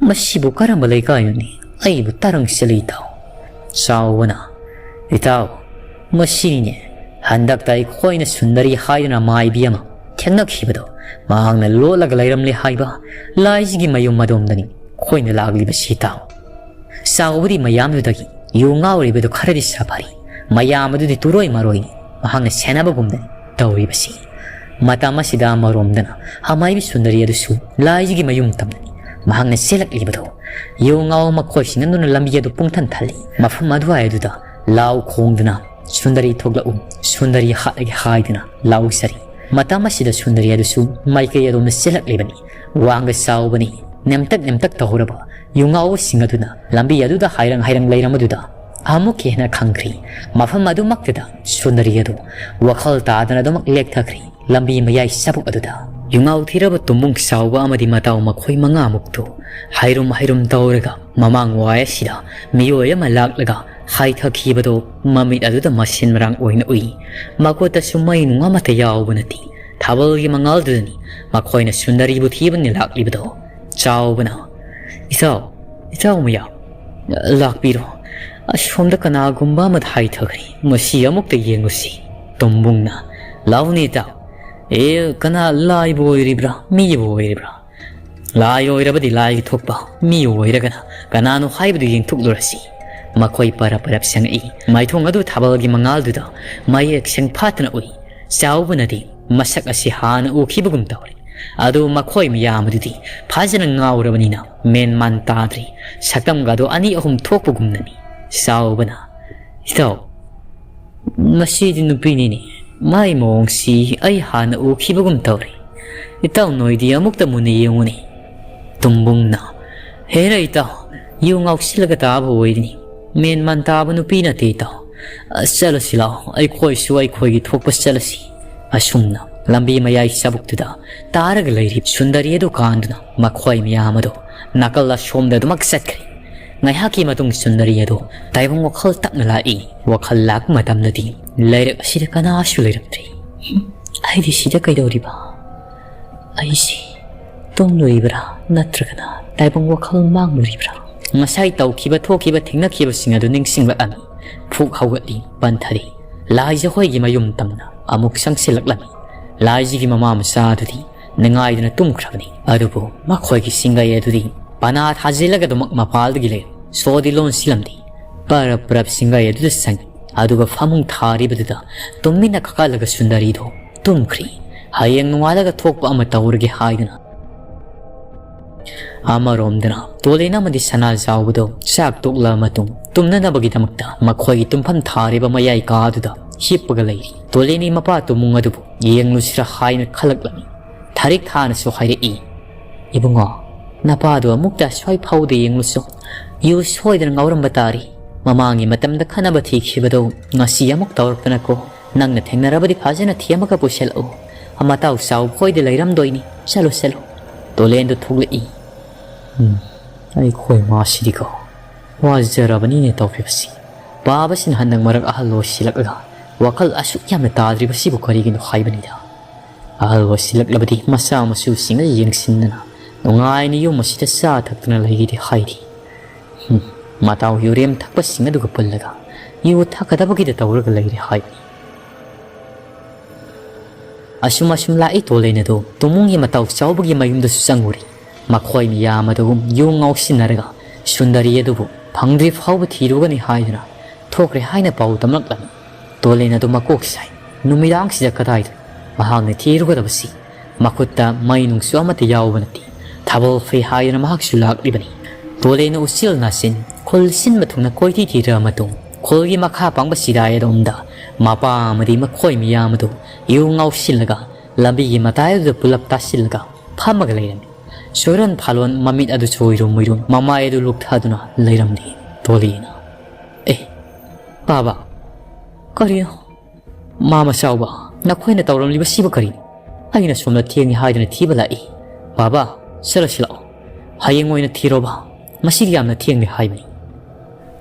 ꯃꯁꯤꯕꯨ ꯀꯔꯝꯕ ꯂꯩꯀꯥꯏꯅꯣꯅꯦ? ꯑꯩꯕꯨ ꯇꯥꯔꯪ ꯆꯠꯂꯤ ꯏꯇꯥꯎ꯫" ꯆꯥꯎꯕꯅ, "ꯏꯇꯥꯎ, ꯃꯁꯤꯅꯤꯅꯦ ꯍꯟꯗꯛꯇ ꯑꯩꯈꯣꯏꯅ ꯁꯨꯟꯗꯔꯤ ꯍꯥꯏꯗꯨꯅ ꯃꯥꯏꯕꯤ ꯑꯃ ꯊꯦꯡꯅꯈꯤꯕꯗꯣ꯫ ꯃꯍꯥꯛꯅ ꯂꯣꯠꯂꯒ ꯂꯩꯔꯝꯂꯦ ꯍꯥꯏꯕ ꯂꯥꯏꯁꯤꯒꯤ ꯃꯌꯨꯝ ꯑꯗꯣꯝꯗꯅꯤ ꯑꯩꯈꯣꯏꯅ ꯂꯥꯛꯂꯤꯕꯁꯤ ꯏꯇꯥꯎ꯫" ꯆꯥꯎꯕꯗꯤ ꯃꯌꯥꯝꯗꯨꯗꯒꯤ ꯌꯨ ꯉꯥꯎꯔꯤꯕꯗꯨ ꯈꯔꯗꯤ ꯁꯥꯐꯔꯤ꯫ ꯃꯌꯥꯝ ꯑꯗꯨꯗꯤ ꯇꯨꯔꯣꯏ ꯃꯔꯣꯏꯅꯤ꯫ ꯃꯍꯥꯛꯅ ꯁꯦꯟꯅꯕꯒꯨꯝꯅꯤ ꯇꯧꯔꯤꯕꯁꯤ꯫ ꯃꯇꯝ ꯑꯁꯤꯗ ꯑꯃꯔꯣꯝꯗꯅ ꯑꯃꯥꯏꯕꯤ ꯁꯨꯟꯗꯔꯤ ꯑꯗꯨꯁꯨ ꯂꯥꯏꯁꯤꯒꯤ ꯃꯌꯨꯝ ꯇꯝꯅꯅꯤ ꯃꯍꯥꯛꯅ ꯆꯦꯜꯂꯛꯂꯤꯕꯗꯣ꯫ ꯌꯨ ꯉꯥꯎ ꯃꯈꯣꯏꯁꯤꯡ ꯑꯗꯨꯅ ꯂꯝꯕꯤ ꯑꯗꯨ ꯄꯨꯡꯊꯟ ꯊꯜꯂꯤ꯫ ꯃꯐꯝ ꯑꯗꯨꯋꯥꯏ ꯑꯗꯨꯗ ꯂꯥꯎ ꯈꯣꯡꯗꯨꯅ, "ꯁꯨꯟꯗꯔꯤ ꯊꯣꯛꯂꯛꯎ, ꯁꯨꯟꯗꯔꯤ ꯍꯥꯠꯂꯒꯦ" ꯍꯥꯏꯗꯨꯅ ꯂꯥꯎꯖꯔꯤ꯫ ꯃꯇꯝ ꯑꯁꯤꯗ ꯁꯨꯟꯗꯔꯤ ꯑꯗꯨꯁꯨ ꯃꯥꯏꯀꯩ ꯑꯗꯣꯝꯗ ꯆꯦꯜꯂꯛꯂꯤꯕꯅꯤ꯫ ꯋꯥꯡꯒ ꯆꯥꯎꯕꯅꯤ, ꯅꯦꯝꯇꯛ ꯅꯦꯝꯇꯛ ꯇꯧꯔꯕ ꯌꯨꯉꯥꯎꯕꯁꯤꯡ ꯑꯗꯨꯅ ꯂꯝꯕꯤ ꯑꯗꯨꯗ ꯍꯥꯏꯔꯪ ꯍꯥꯏꯔꯪ ꯂꯩꯔꯝꯕꯗꯨꯗ ꯑꯃꯨꯛꯀ ꯍꯦꯟꯅ ꯈꯪꯈ꯭ꯔꯤ꯫ ꯃꯐꯝ ꯑꯗꯨꯃꯛꯇꯗ ꯁꯨꯟꯗꯔꯤ ꯑꯗꯨ ꯋꯥꯈꯜ ꯇꯥꯗꯅ ꯑꯗꯨꯃꯛ ꯂꯦꯛꯊꯈ꯭ꯔꯤ꯫ ꯂꯝꯕꯤ ꯃꯌꯥꯏ ꯆꯕꯨꯛ ꯑꯗꯨꯗ ꯌꯨꯉꯥꯎ ꯊꯤꯔꯕ ꯇꯨꯝꯕꯨꯡ ꯆꯥꯎꯕ ꯑꯃꯗꯤ ꯃꯇꯥꯎ ꯃꯈꯣꯏ ꯃꯉꯥꯃꯨꯛꯇꯨ ꯍꯥꯏꯔꯨꯝ ꯍꯥꯏꯔꯨꯝ ꯇꯧꯔꯒ ꯃꯃꯥꯡ ꯋꯥꯏ ꯑꯁꯤꯗ ꯃꯤꯑꯣꯏ ꯑꯃ ꯂꯥꯛꯂꯒ ꯍꯥꯏꯊꯈꯤꯕꯗꯣ ꯃꯃꯤꯠ ꯑꯗꯨꯗ ꯃꯁꯤꯟ ꯃꯔꯥꯡ ꯑꯣꯏꯅ ꯎꯏ꯫ ꯃꯈꯨꯠꯇꯁꯨ ꯃꯩ ꯅꯨꯡ ꯑꯃꯠꯇ ꯌꯥꯎꯕ ꯅꯠꯇꯦ꯫ ꯊꯥꯕꯜꯒꯤ ꯃꯉꯥꯜꯗꯨꯗꯅꯤ ꯃꯈꯣꯏꯅ ꯁꯨꯟꯗꯔꯤꯕꯨ ꯊꯤꯕꯅꯤ ꯂꯥꯛꯂꯤꯕꯗꯣ꯫ ꯆꯥꯎꯕꯅ, ꯏꯇꯥꯎ, ꯏꯇꯥꯎ ꯃꯌꯥꯝ, ꯂꯥꯛꯄꯤꯔꯣ꯫ ꯑꯁꯣꯝꯗ ꯀꯅꯥꯒꯨꯝꯕ ꯑꯃꯗ ꯍꯥꯏꯊꯈ꯭ꯔꯦ꯫ ꯃꯁꯤ ꯑꯃꯨꯛꯇ ꯌꯦꯡꯂꯨꯁꯤ꯫ ꯇꯣꯝꯕꯨꯡꯅ, "ꯂꯥꯎꯅꯦ ꯏꯇꯥꯎ꯫ ꯑꯦ, ꯀꯅꯥ, ꯂꯥꯏꯕꯨ ꯑꯣꯏꯔꯤꯕ꯭ꯔꯥ, ꯃꯤꯕꯨ ꯑꯣꯏꯔꯤꯕ꯭ꯔꯥ? ꯂꯥꯏ ꯑꯣꯏꯔꯕꯗꯤ ꯂꯥꯏꯒꯤ ꯊꯣꯛꯄ, ꯃꯤ ꯑꯣꯏꯔꯒꯅ ꯀꯅꯥꯅꯣ ꯍꯥꯏꯕꯗꯨ ꯌꯦꯡꯊꯣꯛꯂꯨꯔꯁꯤ꯫" ꯃꯈꯣꯏ ꯄꯔꯞ ꯄꯔꯞ ꯆꯪꯉꯛꯏ꯫ ꯃꯥꯏꯊꯣꯡ ꯑꯗꯨ ꯊꯥꯕꯜꯒꯤ ꯃꯉꯥꯜꯗꯨꯗ ꯃꯌꯦꯛ ꯁꯦꯡꯐꯥꯠꯇꯅ ꯎꯏ꯫ ꯆꯥꯎꯕꯅꯗꯤ ꯃꯁꯛ ꯑꯁꯤ ꯍꯥꯟꯅ ꯎꯈꯤꯕꯒꯨꯝ ꯇꯧꯔꯦ꯫ ꯑꯗꯨ ꯃꯈꯣꯏ ꯃꯌꯥꯝ ꯑꯗꯨꯗꯤ ꯐꯖꯅ ꯉꯥꯎꯔꯕꯅꯤꯅ ꯃꯦꯟ ꯃꯥꯟ ꯇꯥꯗ꯭ꯔꯤ꯫ ꯁꯛꯇꯝꯒꯗꯣ ꯑꯅꯤ ꯑꯍꯨꯝ ꯊꯣꯛꯄꯒꯨꯝꯅꯅꯤ꯫ ꯆꯥꯎꯕꯅ, "ꯏꯇꯥꯎ, ꯃꯁꯤꯗꯤ ꯅꯨꯄꯤꯅꯤꯅꯦ꯫ ꯃꯥꯏ ꯃꯑꯣꯡꯁꯤ ꯑꯩ ꯍꯥꯟꯅ ꯎꯈꯤꯕꯒꯨꯝ ꯇꯧꯔꯦ꯫ ꯏꯇꯥꯎ ꯅꯣꯏꯗꯤ ꯑꯃꯨꯛꯇ ꯃꯨꯟꯅ ꯌꯦꯡꯉꯨꯅꯦ꯫" ꯇꯨꯝꯕꯨꯡꯅ, "ꯍꯦꯔꯥ ꯏꯇꯥꯎ, ꯌꯨ ꯉꯥꯎꯁꯤꯜꯂꯒ ꯇꯥꯕ ꯑꯣꯏꯔꯤꯅꯤ꯫ ꯃꯦꯟ ꯃꯥꯟ ꯇꯥꯕ ꯅꯨꯄꯤ ꯅꯠꯇꯦ ꯏꯇꯥꯎ꯫ ꯑ, ꯆꯠꯂꯁꯤ ꯂꯥꯎ, ꯑꯩꯈꯣꯏꯁꯨ ꯑꯩꯈꯣꯏꯒꯤ ꯊꯣꯛꯄ ꯆꯠꯂꯁꯤ꯫" ꯑꯁꯨꯝꯅ ꯂꯝꯕꯤ ꯃꯌꯥꯏ ꯆꯕꯨꯛꯇꯨꯗ ꯇꯥꯔꯒ ꯂꯩꯔꯤꯕ ꯁꯨꯟꯗꯔꯤ ꯑꯗꯨ ꯀꯥꯟꯗꯨꯅ ꯃꯈꯣꯏ ꯃꯌꯥꯝ ꯑꯗꯨ ꯅꯥꯀꯜ ꯑꯁꯣꯝꯗ ꯑꯗꯨꯃꯛ ꯆꯠꯈ꯭ꯔꯦ꯫ ꯉꯥꯏꯍꯥꯛꯀꯤ ꯃꯇꯨꯡ ꯁꯨꯟꯗꯔꯤ ꯑꯗꯨ ꯇꯥꯏꯕꯪ ꯋꯥꯈꯜ ꯇꯞꯅ ꯂꯥꯛꯏ꯫ ꯋꯥꯈꯜ ꯂꯥꯛꯄ ꯃꯇꯝꯗꯗꯤ ꯂꯩꯔꯛ ꯑꯁꯤꯗ ꯀꯅꯥꯁꯨ ꯂꯩꯔꯝꯗ꯭ꯔꯦ꯫ "ꯑꯩꯗꯤ ꯁꯤꯗ ꯀꯩꯗꯧꯔꯤꯕ? ꯑꯩꯁꯤ ꯇꯨꯝꯂꯨꯔꯤꯕ꯭ꯔꯥ, ꯅꯠꯇ꯭ꯔꯒꯅ ꯇꯥꯏꯕꯪ ꯋꯥꯈꯜ ꯃꯥꯡꯂꯨꯔꯤꯕ꯭ꯔꯥ?" ꯉꯁꯥꯏ ꯇꯧꯈꯤꯕ ꯊꯣꯛꯈꯤꯕ ꯊꯦꯡꯅꯈꯤꯕꯁꯤꯡ ꯑꯗꯨ ꯅꯤꯡꯁꯤꯡꯂꯛꯂꯝꯃꯤ꯫ ꯐꯨꯛ ꯍꯧꯒꯠꯂꯤ, ꯄꯟꯊꯔꯤ꯫ ꯂꯥꯏꯖ ꯍꯣꯏꯒꯤ ꯃꯌꯨꯝ ꯇꯝꯅ ꯑꯃꯨꯛ ꯆꯪꯁꯤꯜꯂꯛꯂꯝꯃꯤ꯫ ꯂꯥꯏꯖꯤꯒꯤ ꯃꯃꯥ ꯃꯆꯥ ꯑꯗꯨꯗꯤ ꯅꯤꯡꯉꯥꯏꯗꯨꯅ ꯇꯨꯝꯈ꯭ꯔꯕꯅꯤ꯫ ꯑꯗꯨꯕꯨ ꯃꯈꯣꯏꯒꯤ ꯁꯤꯡꯒꯩ ꯑꯗꯨꯗꯤ ꯄꯅꯥ ꯊꯥꯖꯤꯜꯂꯒ ꯑꯗꯨꯃꯛ ꯃꯄꯥꯜꯗꯒꯤ ꯂꯩ꯫ ꯁꯣꯗꯤ ꯂꯣꯟꯁꯤꯜꯂꯝꯗꯦ꯫ ꯄꯔꯞ ꯄꯔꯞ ꯁꯤꯡꯒꯩ ꯑꯗꯨꯗ ꯆꯪꯉꯤ꯫ ꯑꯗꯨꯒ ꯐꯃꯨꯡ ꯊꯥꯔꯤꯕꯗꯨꯗ ꯇꯨꯃꯤꯟꯅ ꯀꯥꯈꯠꯂꯒ ꯁꯨꯟꯗꯔꯤꯗꯣ ꯇꯨꯝꯈ꯭ꯔꯤ꯫ ꯍꯌꯦꯡ ꯅꯣꯡꯉꯥꯜꯂꯒ ꯊꯣꯛꯄ ꯑꯃ ꯇꯧꯔꯒꯦ ꯍꯥꯏꯗꯨꯅ꯫ ꯑꯃꯔꯣꯝꯗꯅ ꯇꯣꯂꯦꯟ ꯑꯃꯗꯤ ꯁꯅꯥꯖꯥꯎꯕꯗꯣ ꯆꯥꯛ ꯇꯣꯛꯂꯕ ꯃꯇꯨꯡ ꯇꯨꯝꯅꯅꯕꯒꯤꯗꯃꯛꯇ ꯃꯈꯣꯏꯒꯤ ꯇꯨꯝꯐꯝ ꯊꯥꯔꯤꯕ ꯃꯌꯥꯏ ꯀꯥꯗꯨꯗ ꯍꯤꯞꯄꯒ ꯂꯩꯔꯤ꯫ ꯇꯣꯂꯦꯟꯒꯤ ꯃꯄꯥ ꯇꯨꯃꯨꯡ ꯑꯗꯨꯕꯨ ꯌꯦꯡꯂꯨꯁꯤꯔ ꯍꯥꯏꯅ ꯈꯜꯂꯛꯂꯝꯃꯤ꯫ ꯊꯥꯔꯤꯛ ꯊꯥꯅꯁꯨ ꯍꯥꯏꯔꯛꯏ, "ꯏꯕꯨꯡꯉꯣ, ꯅꯄꯥꯗꯣ ꯑꯃꯨꯛꯇ ꯑꯁ꯭ꯋꯥꯏ ꯐꯥꯎꯗ ꯌꯦꯡꯂꯨꯆꯣ꯫ ꯌꯨ ꯁꯣꯏꯗꯅ ꯉꯥꯎꯔꯝꯕ ꯇꯥꯔꯤ꯫ ꯃꯃꯥꯡꯒꯤ ꯃꯇꯝꯗ ꯈꯠꯅꯕ ꯊꯤꯈꯤꯕꯗꯣ ꯉꯁꯤ ꯑꯃꯨꯛ ꯇꯧꯔꯛꯇꯅꯀꯣ꯫ ꯅꯪꯅ ꯊꯦꯡꯅꯔꯕꯗꯤ ꯐꯖꯅ ꯊꯦꯝꯃꯒ ꯄꯨꯁꯤꯜꯂꯛꯎ꯫ ꯃꯇꯥꯎ ꯆꯥꯎꯕ ꯈꯣꯏꯗ ꯂꯩꯔꯝꯗꯣꯏꯅꯤ꯫ ꯆꯠꯂꯨ, ꯆꯠꯂꯨ꯫" ꯇꯣꯂꯦꯟꯗꯨ ꯊꯣꯛꯂꯛꯏ꯫ "ꯎꯝ, ꯑꯩꯈꯣꯏ ꯃꯥꯁꯤꯗꯤꯀꯣ ꯋꯥꯖꯔꯕꯅꯤꯅꯦ ꯇꯧꯔꯤꯕꯁꯤ꯫ ꯄꯥꯕꯁꯤꯅ ꯍꯟꯗꯛ ꯃꯔꯛ ꯑꯍꯜ ꯑꯣꯏꯁꯤꯜꯂꯛꯂꯒ ꯋꯥꯈꯜ ꯑꯁꯨꯛ ꯌꯥꯝꯅ ꯇꯥꯗ꯭ꯔꯤꯕꯁꯤꯕꯨ ꯀꯔꯤꯒꯤꯅꯣ ꯍꯥꯏꯕꯅꯤꯗ꯫ ꯑꯍꯜ ꯑꯣꯏꯁꯤꯜꯂꯛꯂꯕꯗꯤ ꯃꯆꯥ ꯃꯁꯨꯁꯤꯡ ꯑꯁꯤ ꯌꯦꯡꯁꯤꯟꯗꯅ ꯅꯨꯡꯉꯥꯏꯅ ꯌꯨꯝ ꯑꯁꯤꯗ ꯆꯥ ꯊꯛꯇꯨꯅ ꯂꯩꯒꯦꯗꯤ ꯍꯥꯏꯔꯤ꯫ ꯍꯨꯝ, ꯃꯇꯥꯎ ꯌꯨꯔꯦꯝ ꯊꯛꯄꯁꯤꯡ ꯑꯗꯨꯒ ꯄꯨꯜꯂꯒ ꯌꯨ ꯊꯛꯀꯗꯕꯒꯤꯗ ꯇꯧꯔꯒ ꯂꯩꯔꯦ ꯍꯥꯏꯕꯅꯤ꯫ ꯑꯁꯨꯝ ꯑꯁꯨꯝ ꯂꯥꯛꯏ ꯇꯣꯂꯦꯟ ꯑꯗꯨ ꯇꯨꯃꯨꯡꯒꯤ ꯃꯇꯥꯎ ꯆꯥꯎꯕꯒꯤ ꯃꯌꯨꯝꯗꯁꯨ ꯆꯪꯉꯨꯔꯤ꯫ ꯃꯈꯣꯏ ꯃꯌꯥꯝ ꯑꯗꯨ ꯌꯨ ꯉꯥꯎꯁꯤꯟꯅꯔꯒ ꯁꯨꯟꯗꯔꯤ ꯑꯗꯨꯕꯨ ꯐꯪꯗ꯭ꯔꯤ ꯐꯥꯎꯕ ꯊꯤꯔꯨꯒꯅꯤ ꯍꯥꯏꯗꯨꯅ ꯊꯣꯛꯈ꯭ꯔꯦ ꯍꯥꯏꯅ ꯄꯥꯎ ꯇꯝꯂꯛꯂꯝꯃꯤ꯫ ꯇꯣꯂꯦꯟ ꯑꯗꯨ ꯃꯀꯣꯛ ꯁꯥꯏ꯫ ꯅꯨꯃꯤꯗꯥꯡꯁꯤꯗ ꯀꯗꯥꯏꯗ ꯃꯍꯥꯛꯅ ꯊꯤꯔꯨꯒꯗꯕꯁꯤ? ꯃꯈꯨꯠꯇ ꯃꯩ ꯅꯨꯡꯁꯨ ꯑꯃꯠꯇ ꯌꯥꯎꯕ ꯅꯠꯇꯦ꯫ ꯊꯥꯕꯜ ꯐꯩ ꯍꯥꯏꯗꯨꯅ ꯃꯍꯥꯛꯁꯨ ꯂꯥꯛꯂꯤꯕꯅꯤ꯫ ꯇꯣꯂꯦꯟꯅ ꯎꯆꯦꯜ ꯅꯥꯆꯤꯟ ꯈꯨꯜ ꯁꯤꯟꯕ ꯊꯨꯡꯅ ꯀꯣꯏꯊꯤ ꯊꯤꯔꯕ ꯃꯇꯨꯡ ꯈꯨꯜꯒꯤ ꯃꯈꯥ ꯄꯥꯡꯕ ꯁꯤꯗꯥꯏ ꯑꯗꯣꯝꯗ ꯃꯄꯥ ꯑꯃꯗꯤ ꯃꯈꯣꯏ ꯃꯤꯌꯥꯝ ꯑꯗꯨ ꯌꯨ ꯉꯥꯎꯁꯤꯜꯂꯒ ꯂꯝꯕꯤꯒꯤ ꯃꯇꯥꯏ ꯑꯗꯨꯗ ꯄꯨꯂꯞ ꯇꯥꯁꯤꯜꯂꯒ ꯐꯝꯃꯒ ꯂꯩꯔꯝꯃꯤ꯫ ꯁꯣꯏꯔꯣꯟ ꯐꯥꯂꯣꯟ ꯃꯃꯤꯠ ꯑꯗꯨ ꯁꯣꯏꯔꯨꯝ ꯃꯣꯏꯔꯨꯝ ꯃꯃꯥꯏ ꯑꯗꯨ ꯂꯨꯛꯊꯗꯨꯅ ꯂꯩꯔꯝꯂꯤ꯫ ꯇꯣꯂꯦꯟꯅ, "ꯑꯦ, ꯕꯥꯕꯥ, ꯀꯔꯤꯅꯣ? ꯃꯥꯃ ꯆꯥꯎꯕ, ꯅꯈꯣꯏꯅ ꯇꯧꯔꯝꯂꯤꯕꯁꯤꯕꯨ ꯀꯔꯤꯅꯣ? ꯑꯩꯅ ꯁꯣꯝꯗ ꯊꯦꯡꯉꯦ ꯍꯥꯏꯗꯨꯅ ꯊꯤꯕ ꯂꯥꯛꯏ꯫ ꯕꯥꯕꯥ, ꯆꯠꯂꯁꯤ ꯂꯥꯛꯑꯣ꯫ ꯍꯌꯦꯡ ꯑꯣꯏꯅ ꯊꯤꯔꯣꯕ꯫ ꯉꯁꯤꯗꯤ ꯌꯥꯝꯅ ꯊꯦꯡꯂꯦ" ꯍꯥꯏꯕꯅꯤ꯫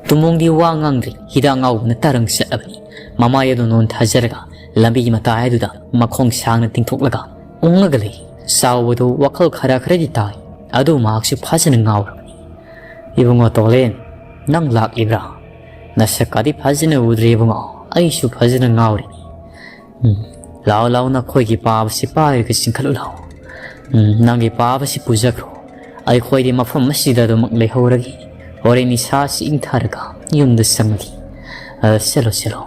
ꯇꯨꯃꯣꯡꯗꯤ ꯋꯥ ꯉꯥꯡꯗ꯭ꯔꯤ꯫ ꯍꯤꯗꯥꯛ ꯉꯥꯎꯕꯅ ꯇꯔꯪ ꯆꯠꯂꯕꯅꯤ꯫ ꯃꯃꯥꯏ ꯑꯗꯨ ꯅꯣꯟꯊꯖꯔꯒ ꯂꯝꯕꯤꯒꯤ ꯃꯇꯥꯏ ꯑꯗꯨꯗ ꯃꯈꯣꯡ ꯁꯥꯡꯅ ꯇꯤꯡꯊꯣꯛꯂꯒ ꯎꯪꯉꯒ ꯂꯩ꯫ ꯆꯥꯎꯕꯗꯨ ꯋꯥꯈꯜ ꯈꯔ ꯈꯔꯗꯤ ꯇꯥꯏ, ꯑꯗꯨ ꯃꯍꯥꯛꯁꯨ ꯐꯖꯅ ꯉꯥꯎꯔꯕꯅꯤ꯫ "ꯏꯕꯨꯡꯉꯣ ꯇꯣꯂꯦꯟ, ꯅꯪ ꯂꯥꯛꯂꯤꯕ꯭ꯔꯥ? ꯅꯁꯛꯀꯗꯤ ꯐꯖꯅ ꯎꯗ꯭ꯔꯦ ꯏꯕꯨꯡꯉꯣ, ꯑꯩꯁꯨ ꯐꯖꯅ ꯉꯥꯎꯔꯤꯅꯤ꯫ ꯎꯝ, ꯂꯥꯛꯑꯣ ꯂꯥꯛꯑꯣ, ꯅꯈꯣꯏꯒꯤ ꯄꯥꯕꯁꯤ ꯄꯥꯏꯔꯒ ꯆꯤꯡꯈꯠꯂꯨ ꯂꯥꯛꯑꯣ꯫ ꯎꯝ, ꯅꯪꯒꯤ ꯄꯥꯕꯁꯤ ꯄꯨꯖꯈ꯭ꯔꯣ꯫ ꯑꯩꯈꯣꯏꯗꯤ ꯃꯐꯝ ꯑꯁꯤꯗ ꯑꯗꯨꯃꯛ ꯂꯩꯍꯧꯔꯒꯦ꯫ ꯍꯣꯔꯦꯟ ꯏꯁꯥꯁꯤ ꯏꯪꯊꯔꯒ ꯌꯨꯝꯗ ꯆꯪꯂꯒꯦ꯫ ꯑ, ꯆꯠꯂꯣ ꯆꯠꯂꯣ꯫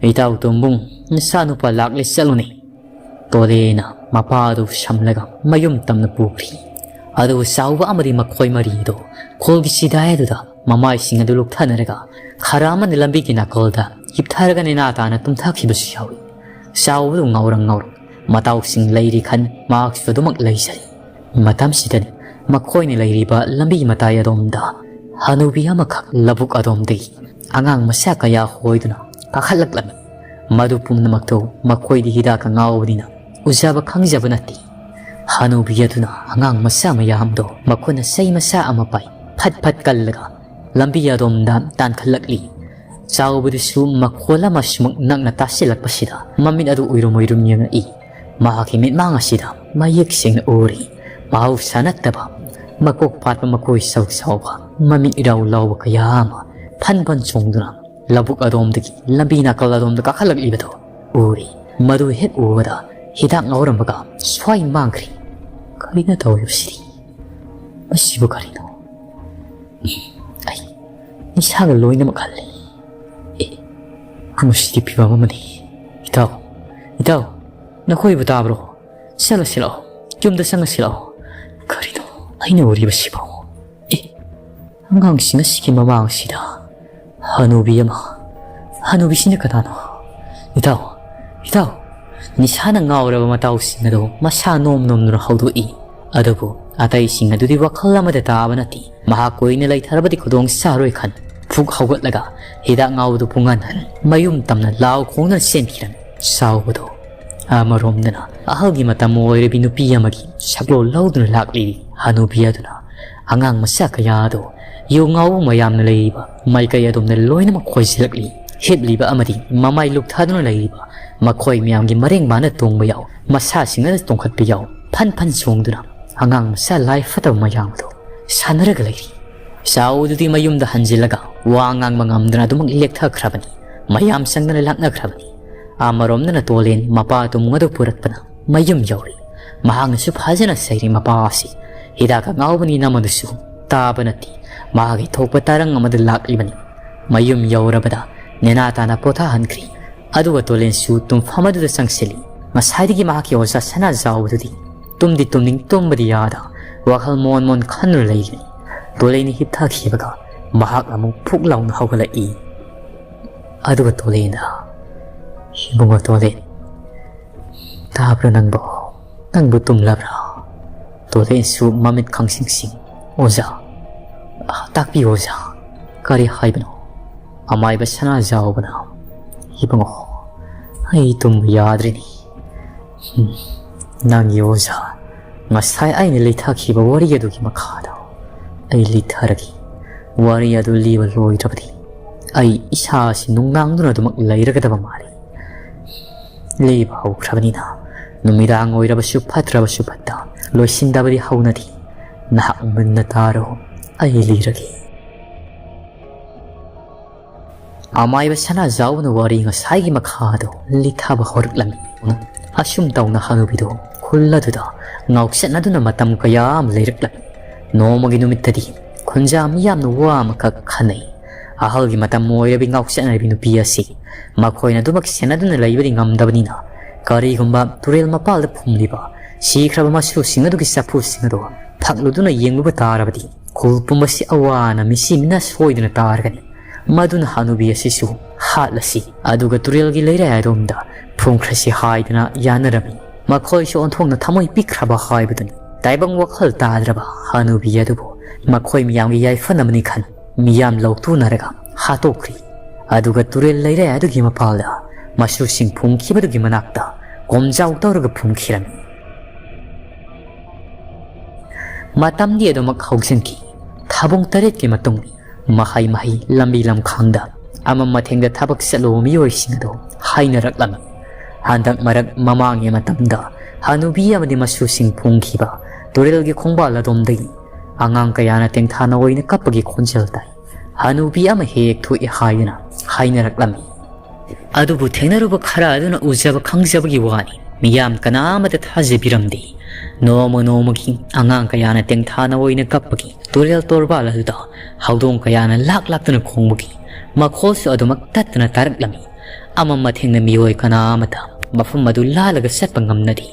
ꯏꯇꯥꯎ ꯇꯣꯝꯕꯨꯡ, ꯅꯆꯥꯅꯨꯄꯥ ꯂꯥꯛꯂꯦ, ꯆꯠꯂꯨꯅꯦ"꯫ ꯇꯣꯂꯦꯟꯅ ꯃꯄꯥ ꯑꯗꯨ ꯁꯝꯂꯒ ꯃꯌꯨꯝ ꯇꯝꯅ ꯄꯨꯈ꯭ꯔꯤ꯫ ꯑꯗꯨꯒ ꯆꯥꯎꯕ ꯑꯃꯗꯤ ꯃꯈꯣꯏ ꯃꯔꯤ ꯑꯗꯨ ꯈꯨꯜꯒꯤ ꯁꯤꯗꯥꯏ ꯑꯗꯨꯗ ꯃꯃꯥꯏꯁꯤꯡ ꯑꯗꯨ ꯂꯨꯞꯊꯅꯔꯒ ꯈꯔ ꯑꯃꯅ ꯂꯝꯕꯤꯒꯤ ꯅꯥꯀꯜꯗ ꯍꯤꯞꯊꯔꯒ ꯅꯦꯅꯥ ꯇꯥꯅ ꯇꯨꯝꯊꯈꯤꯕꯁꯨ ꯌꯥꯎꯏ꯫ ꯆꯥꯎꯕꯗꯨ ꯉꯥꯎꯔꯪ ꯉꯥꯎꯔꯪ ꯃꯇꯥꯎꯁꯤꯡ ꯂꯩꯔꯤ ꯈꯟ ꯃꯍꯥꯛꯁꯨ ꯑꯗꯨꯃꯛ ꯂꯩꯖꯔꯤ꯫ ꯃꯇꯝꯁꯤꯗꯅꯤ ꯃꯈꯣꯏꯅ ꯂꯩꯔꯤꯕ ꯂꯝꯕꯤ ꯃꯇꯥꯏ ꯑꯗꯣꯝꯗ ꯍꯅꯨꯕꯤ ꯑꯃꯈꯛ ꯂꯧꯕꯨꯛ ꯑꯗꯣꯝꯗꯒꯤ ꯑꯉꯥꯡ ꯃꯆꯥ ꯀꯌꯥ ꯍꯣꯏꯗꯨꯅ ꯀꯥꯈꯠꯂꯛꯂꯝꯃꯤ꯫ ꯃꯗꯨ ꯄꯨꯝꯅꯃꯛꯇꯨ ꯃꯈꯣꯏꯗꯤ ꯍꯤꯗꯥꯛꯀ ꯉꯥꯎꯕꯅꯤꯅ ꯎꯖꯕ ꯈꯪꯖꯕ ꯅꯠꯇꯦ꯫ ꯍꯅꯨꯕꯤ ꯑꯗꯨꯅ ꯑꯉꯥꯡ ꯃꯆꯥ ꯃꯌꯥꯝꯗꯣ ꯃꯈꯨꯠꯅ ꯆꯩ ꯃꯆꯥ ꯑꯃ ꯄꯥꯏ ꯐꯠ ꯐꯠ ꯀꯜꯂꯒ ꯂꯝꯕꯤ ꯑꯗꯣꯝꯗ ꯇꯥꯟꯈꯠꯂꯛꯂꯤ꯫ ꯆꯥꯎꯕꯗꯨꯁꯨ ꯃꯈꯣꯜ ꯑꯃ ꯁꯨꯃꯛ ꯅꯛꯅ ꯇꯥꯁꯤꯜꯂꯛꯄꯁꯤꯗ ꯃꯃꯤꯠ ꯑꯗꯨ ꯎꯏꯔꯨꯝ ꯎꯏꯔꯨꯝ ꯌꯦꯡꯉꯛꯏ꯫ ꯃꯍꯥꯛꯀꯤ ꯃꯤꯠꯃꯥꯡ ꯑꯁꯤꯗ ꯃꯌꯦꯛ ꯁꯦꯡꯅ ꯎꯔꯤ꯫ ꯃꯍꯧꯁꯥ ꯅꯠꯇꯕ, ꯃꯀꯣꯛ ꯄꯥꯠꯄ, ꯃꯀꯣꯏ ꯁꯧ ꯁꯧꯕ, ꯃꯃꯤꯠ ꯏꯔꯥꯎ ꯂꯥꯎꯕ ꯀꯌꯥ ꯑꯃ ꯐꯟ ꯐꯟ ꯆꯣꯡꯗꯨꯅ ꯂꯧꯕꯨꯛ ꯑꯗꯣꯝꯗꯒꯤ ꯂꯝꯕꯤ ꯅꯥꯀꯜ ꯑꯗꯣꯝꯗ ꯀꯥꯈꯠꯂꯛꯂꯤꯕꯗꯨ ꯎꯔꯦ꯫ ꯃꯗꯨ ꯍꯦꯛ ꯎꯕꯗ ꯍꯤꯗꯥꯛ ꯉꯥꯎꯔꯝꯕꯒ ꯁ꯭ꯋꯥꯏ ꯃꯥꯡꯈ꯭ꯔꯦ꯫ ꯀꯔꯤꯅꯣ ꯇꯧꯔꯤꯕꯁꯤꯗꯤ? ꯃꯁꯤꯕꯨ ꯀꯔꯤꯅꯣ? ꯑꯩ ꯏꯁꯥꯒ ꯂꯣꯏꯅꯃꯛ ꯍꯜꯂꯦ꯫ ꯑꯦ, ꯃꯁꯤꯗꯤ ꯐꯤꯕꯝ ꯑꯃꯅꯤ꯫ ꯏꯇꯥꯎ, ꯏꯇꯥꯎ, ꯅꯈꯣꯏꯕꯨ ꯇꯥꯕ꯭ꯔꯣ? ꯆꯠꯂꯁꯤ ꯂꯥꯛꯑꯣ, ꯌꯨꯝꯗ ꯆꯪꯉꯁꯤ ꯂꯥꯛꯑꯣ꯫ ꯀꯔꯤꯅꯣ ꯑꯩꯅ ꯎꯔꯤꯕꯁꯤꯕꯣ? ꯑꯦ, ꯑꯉꯥꯡꯁꯤꯡ ꯑꯁꯤꯒꯤ ꯃꯃꯥꯡꯁꯤꯗ ꯍꯅꯨꯕꯤ ꯑꯃ, ꯍꯅꯨꯕꯤꯁꯤꯅ ꯀꯅꯥꯅꯣ? ꯏꯇꯥꯎ, ꯏꯇꯥꯎ, ꯅꯤꯁꯥꯅ ꯉꯥꯎꯔꯕ ꯃꯇꯥꯎꯁꯤꯡ ꯑꯗꯨ ꯃꯁꯥ ꯅꯣꯝ ꯅꯣꯝꯗꯨꯅ ꯍꯧꯗꯣꯛꯏ꯫ ꯑꯗꯨꯕꯨ ꯑꯇꯩꯁꯤꯡ ꯑꯗꯨꯗꯤ ꯋꯥꯈꯜ ꯑꯃꯗ ꯇꯥꯕ ꯅꯠꯇꯦ꯫ ꯃꯍꯥꯛ ꯀꯨꯏꯅ ꯂꯩꯊꯔꯕꯗꯤ ꯈꯨꯗꯣꯡ ꯆꯥꯔꯣꯏ ꯈꯟ ꯐꯨꯛ ꯍꯧꯒꯠꯂꯒ ꯍꯤꯗꯥꯛ ꯉꯥꯎꯕꯗꯨ ꯄꯨꯡꯍꯟ ꯍꯟ ꯃꯌꯨꯝ ꯇꯝꯅ ꯂꯥꯎ ꯈꯣꯡꯗꯨꯅ ꯆꯦꯟꯈꯤꯔꯝꯃꯤ꯫ ꯁꯥꯎꯕꯗꯣ ꯑꯃꯔꯣꯝꯗꯅ ꯑꯍꯜꯒꯤ ꯃꯇꯝ ꯑꯣꯏꯔꯕꯤ ꯅꯨꯄꯤ ꯑꯃꯒꯤ ꯁꯛꯂꯣꯟ ꯂꯧꯗꯨꯅ ꯂꯥꯛꯂꯤ꯫ ꯍꯅꯨꯕꯤ ꯑꯗꯨꯅ ꯑꯉꯥꯡ ꯃꯆꯥ ꯀꯌꯥ ꯑꯗꯨ ꯌꯨ ꯉꯥꯎꯕ ꯃꯌꯥꯝꯅ ꯂꯩꯔꯤꯕ ꯃꯥꯏꯀꯩ ꯑꯗꯣꯝꯗ ꯂꯣꯏꯅꯃꯛ ꯈꯣꯏꯖꯤꯜꯂꯛꯂꯤ꯫ ꯍꯤꯞꯂꯤꯕ ꯑꯃꯗꯤ ꯃꯃꯥꯏ ꯂꯨꯛꯊꯗꯨꯅ ꯂꯩꯔꯤꯕ ꯃꯈꯣꯏ ꯃꯌꯥꯝꯒꯤ ꯃꯔꯦꯡ ꯃꯥꯅ ꯇꯣꯡꯕ ꯌꯥꯎ, ꯃꯁꯥꯁꯤꯡ ꯑꯗꯨ ꯇꯣꯡꯈꯠꯄ ꯌꯥꯎ, ꯐꯟ ꯐꯟ ꯆꯣꯡꯗꯨꯅ ꯑꯉꯥꯡ ꯃꯆꯥ ꯂꯥꯏ ꯐꯠꯇꯕ ꯃꯌꯥꯝ ꯑꯗꯨ ꯁꯥꯟꯅꯔꯒ ꯂꯩꯔꯤ꯫ ꯆꯥꯎꯗꯨꯗꯤ ꯃꯌꯨꯝꯗ ꯍꯟꯖꯤꯜꯂꯒ ꯋꯥ ꯉꯥꯡꯕ ꯉꯝꯗꯅ ꯑꯗꯨꯃꯛ ꯂꯦꯛꯊꯈ꯭ꯔꯕꯅꯤ꯫ ꯃꯌꯥꯝ ꯆꯪꯗꯅ ꯂꯥꯛꯅꯈ꯭ꯔꯕꯅꯤ꯫ ꯑꯃꯔꯣꯝꯗꯅ ꯇꯣꯂꯦꯟ ꯃꯄꯥ ꯇꯨꯝ ꯑꯗꯨ ꯄꯨꯔꯛꯄꯅ ꯃꯌꯨꯝ ꯌꯧꯔꯤ꯫ ꯃꯍꯥꯛꯅꯁꯨ ꯐꯖꯅ ꯆꯩꯔꯤ ꯃꯄꯥ ꯑꯁꯤ꯫ ꯍꯤꯗꯥꯛꯀ ꯉꯥꯎꯕꯅꯤ ꯅꯃꯗꯨꯁꯨ ꯇꯥꯕ ꯅꯠꯇꯦ꯫ ꯃꯍꯥꯛꯀꯤ ꯊꯣꯛꯄ ꯇꯔꯪ ꯑꯃꯗ ꯂꯥꯛꯂꯤꯕꯅꯤ꯫ ꯃꯌꯨꯝ ꯌꯧꯔꯕꯗ ꯅꯦꯅꯥ ꯇꯥꯅ ꯄꯣꯊꯥꯍꯟꯈ꯭ꯔꯤ꯫ ꯑꯗꯨꯒ ꯇꯣꯂꯦꯟꯁꯨ ꯇꯨꯝꯐꯝ ꯑꯗꯨꯗ ꯆꯪꯁꯤꯜꯂꯤ꯫ ꯉꯁꯥꯏꯗꯒꯤ ꯃꯍꯥꯛꯀꯤ ꯑꯣꯖꯥ ꯁꯅꯥꯖꯥꯎꯕꯗꯨꯗꯤ ꯇꯨꯝꯗꯤ ꯇꯨꯝꯅꯤꯡ ꯇꯨꯝꯕꯗꯤ ꯌꯥꯗ ꯋꯥꯈꯜ ꯃꯣꯟ ꯃꯣꯟ ꯈꯟꯗꯨꯅ ꯂꯩꯔꯤꯕꯅꯤ꯫ ꯇꯣꯂꯦꯟꯅ ꯍꯤꯞꯊꯈꯤꯕꯒ ꯃꯍꯥꯛ ꯑꯃꯨꯛ ꯐꯨꯛ ꯂꯥꯎꯅ ꯍꯧꯒꯠꯂꯛꯏ꯫ ꯑꯗꯨꯒ ꯇꯣꯂꯦꯟꯅ, "ꯏꯕꯨꯡꯉꯣ ꯇꯣꯂꯦꯟ, ꯇꯥꯕ꯭ꯔꯥ ꯅꯪꯕꯣ? ꯅꯪꯕꯨ ꯇꯨꯝꯂꯕ꯭ꯔꯥ?" ꯇꯣꯂꯦꯟꯁꯨ ꯃꯃꯤꯠ ꯈꯪꯁꯤꯡꯁꯤꯡ, "ꯑꯣꯖꯥ, ꯇꯥꯛꯄꯤꯌꯨ ꯑꯣꯖꯥ, ꯀꯔꯤ ꯍꯥꯏꯕꯅꯣ?" ꯑꯃꯥꯏꯕ ꯁꯅꯥꯖꯥꯎꯕꯅ, "ꯏꯕꯨꯡꯉꯣ, ꯑꯩ ꯇꯨꯝꯕ ꯌꯥꯗ꯭ꯔꯤꯅꯤ꯫ ꯎꯝ, ꯅꯪꯒꯤ ꯑꯣꯖꯥ, ꯉꯁꯥꯏ ꯑꯩꯅ ꯂꯤꯊꯈꯤꯕ ꯋꯥꯔꯤ ꯑꯗꯨꯒꯤ ꯃꯈꯥꯗꯣ ꯑꯩ ꯂꯤꯊꯔꯒꯦ꯫ ꯋꯥꯔꯤ ꯑꯗꯨ ꯂꯤꯕ ꯂꯣꯏꯗ꯭ꯔꯕꯗꯤ ꯑꯩ ꯏꯁꯥ ꯑꯁꯤ ꯅꯨꯡꯅꯥꯡꯗꯨꯅ ꯑꯗꯨꯃꯛ ꯂꯩꯔꯒꯗꯕ ꯃꯥꯜꯂꯤ꯫ ꯂꯤꯕ ꯍꯧꯈ꯭ꯔꯕꯅꯤꯅ ꯅꯨꯃꯤꯗꯥꯡ ꯑꯣꯏꯔꯕꯁꯨ ꯐꯠꯇ꯭ꯔꯕꯁꯨ ꯐꯠꯇ, ꯂꯣꯏꯁꯤꯟꯗꯕꯗꯤ ꯍꯧꯅꯗꯦ꯫ ꯅꯍꯥꯛ ꯃꯨꯟꯅ ꯇꯥꯔꯣ, ꯑꯩ ꯂꯤꯔꯒꯦ꯫ ꯑꯃꯥꯏꯕ ꯁꯅꯥꯖꯥꯎꯕꯅ ꯋꯥꯔꯤ ꯉꯁꯥꯏꯒꯤ ꯃꯈꯥꯗꯣ ꯂꯤꯊꯕ ꯍꯧꯔꯛꯂꯝꯃꯤ꯫ ꯑꯁꯨꯝ ꯇꯧꯅ ꯍꯅꯨꯕꯤꯗꯣ ꯈꯨꯜ ꯑꯗꯨꯗ ꯉꯥꯎꯆꯠꯅꯗꯨꯅ ꯃꯇꯝ ꯀꯌꯥ ꯑꯃ ꯂꯩꯔꯛꯂꯝꯃꯤ꯫ ꯅꯣꯡꯃꯒꯤ ꯅꯨꯃꯤꯠꯇꯗꯤ ꯈꯨꯟꯖꯥ ꯃꯤꯌꯥꯝꯅ ꯋꯥ ꯑꯃꯈꯛ ꯈꯟꯅꯩ꯫ ꯑꯍꯜꯒꯤ ꯃꯇꯝ ꯑꯣꯏꯔꯕꯤ ꯉꯥꯎꯆꯠꯅꯔꯕꯤ ꯅꯨꯄꯤ ꯑꯁꯤ ꯃꯈꯣꯏꯅ ꯑꯗꯨꯃꯛ ꯁꯦꯟꯅꯗꯨꯅ ꯂꯩꯕꯗꯤ ꯉꯝꯗꯕꯅꯤꯅ, ꯀꯔꯤꯒꯨꯝꯕ ꯇꯨꯔꯦꯜ ꯃꯄꯥꯜꯗ ꯐꯨꯝꯂꯤꯕ ꯁꯤꯈ꯭ꯔꯕ ꯃꯁꯨꯁꯤꯡ ꯑꯗꯨꯒꯤ ꯆꯐꯨꯁꯤꯡ ꯑꯗꯨ ꯐꯛꯂꯨꯗꯨꯅ ꯌꯦꯡꯂꯨꯕ ꯇꯥꯔꯕꯗꯤ, ꯈꯨꯜ ꯄꯨꯝꯕꯁꯤ ꯑꯋꯥ ꯑꯅꯥ ꯃꯤꯁꯤ ꯃꯤꯅꯥ ꯁꯣꯏꯗꯅ ꯇꯥꯔꯒꯅꯤ꯫ ꯃꯗꯨꯅ ꯍꯅꯨꯕꯤ ꯑꯁꯤꯁꯨ ꯍꯥꯠꯂꯁꯤ, ꯑꯗꯨꯒ ꯇꯨꯔꯦꯜꯒꯤ ꯂꯩꯔꯥꯏ ꯑꯗꯣꯝꯗ ꯐꯨꯝꯈ꯭ꯔꯁꯤ ꯍꯥꯏꯗꯅ ꯌꯥꯅꯔꯝꯃꯤ꯫ ꯃꯈꯣꯏꯁꯨ ꯑꯣꯟꯊꯣꯛꯅ ꯊꯃꯣꯏ ꯄꯤꯛꯈ꯭ꯔꯕ ꯍꯥꯏꯕꯗꯨꯅꯤ꯫ ꯇꯥꯏꯕꯪ ꯋꯥꯈꯜ ꯇꯥꯗ꯭ꯔꯕ ꯍꯅꯨꯕꯤ ꯑꯗꯨꯕꯨ ꯃꯈꯣꯏ ꯃꯤꯌꯥꯝꯒꯤ ꯌꯥꯏꯐꯅꯕꯅꯤ ꯈꯟ ꯃꯤꯌꯥꯝ ꯂꯧꯇꯨꯅꯔꯒ ꯍꯥꯠꯇꯣꯛꯈ꯭ꯔꯤ꯫ ꯑꯗꯨꯒ ꯇꯨꯔꯦꯜ ꯂꯩꯔꯥꯏ ꯑꯗꯨꯒꯤ ꯃꯄꯥꯜꯗ ꯃꯁꯨꯁꯤꯡ ꯐꯨꯝꯈꯤꯕꯗꯨꯒꯤ ꯃꯅꯥꯛꯇ ꯀꯣꯝꯖꯥꯎ ꯇꯧꯔꯒ ꯐꯨꯝꯈꯤꯔꯝꯃꯤ꯫ ꯃꯇꯝꯗꯤ ꯑꯗꯨꯃꯛ ꯍꯧꯖꯤꯟꯈꯤ꯫ ꯊꯥꯕꯨꯡ ꯇꯔꯦꯠꯀꯤ ꯃꯇꯨꯡ ꯃꯍꯩ ꯃꯍꯩ ꯂꯝꯕꯤ ꯂꯝꯈꯥꯡꯗ ꯑꯃꯝ ꯑꯊꯦꯡꯗ ꯊꯕꯛ ꯆꯠꯂꯨꯕ ꯃꯤꯑꯣꯏꯁꯤꯡ ꯑꯗꯨ ꯍꯥꯏꯅꯔꯛꯂꯝꯃꯤ꯫ ꯍꯟꯗꯛ ꯃꯔꯛ ꯃꯃꯥꯡꯒꯤ ꯃꯇꯝꯗ ꯍꯅꯨꯕꯤ ꯑꯃꯗꯤ ꯃꯁꯨꯁꯤꯡ ꯐꯨꯝꯈꯤꯕ ꯇꯨꯔꯦꯜꯒꯤ ꯈꯣꯡꯕꯥꯜ ꯑꯗꯣꯝꯗꯒꯤ ꯑꯉꯥꯡ ꯀꯌꯥꯅ ꯇꯦꯡꯊꯥꯅ ꯑꯣꯏꯅ ꯀꯞꯄꯒꯤ ꯈꯣꯟꯖꯦꯜ ꯇꯥꯏ꯫ ꯍꯅꯨꯕꯤ ꯑꯃ ꯍꯦꯛ ꯊꯣꯛꯏ ꯍꯥꯏꯗꯨꯅ ꯍꯥꯏꯅꯔꯛꯂꯝꯃꯤ꯫ ꯑꯗꯨꯕꯨ ꯊꯦꯡꯅꯔꯨꯕ ꯈꯔ ꯑꯗꯨꯅ ꯎꯖꯕ ꯈꯪꯖꯕꯒꯤ ꯋꯥꯅꯤ, ꯃꯤꯌꯥꯝ ꯀꯅꯥ ꯑꯃꯠꯇ ꯊꯥꯖꯕꯤꯔꯝꯗꯦ꯫ ꯅꯣꯡꯃ ꯅꯣꯡꯃꯒꯤ ꯑꯉꯥꯡ ꯀꯌꯥꯅ ꯇꯦꯡꯊꯥꯅ ꯑꯣꯏꯅ ꯀꯞꯄꯒꯤ, ꯇꯨꯔꯦꯜ ꯇꯣꯔꯕꯥꯜ ꯑꯗꯨꯗ ꯍꯧꯗꯣꯡ ꯀꯌꯥꯅ ꯂꯥꯛ ꯂꯥꯛꯇꯨꯅ ꯈꯣꯡꯕꯒꯤ ꯃꯈꯣꯜꯁꯨ ꯑꯗꯨꯃꯛ ꯇꯠꯇꯅ ꯇꯥꯔꯛꯂꯝꯃꯤ꯫ ꯑꯃꯝ ꯑꯊꯦꯡꯅ ꯃꯤꯑꯣꯏ ꯀꯅꯥ ꯑꯃꯠꯇ ꯃꯐꯝ ꯑꯗꯨ ꯂꯥꯜꯂꯒ ꯆꯠꯄ ꯉꯝꯅꯗꯦ꯫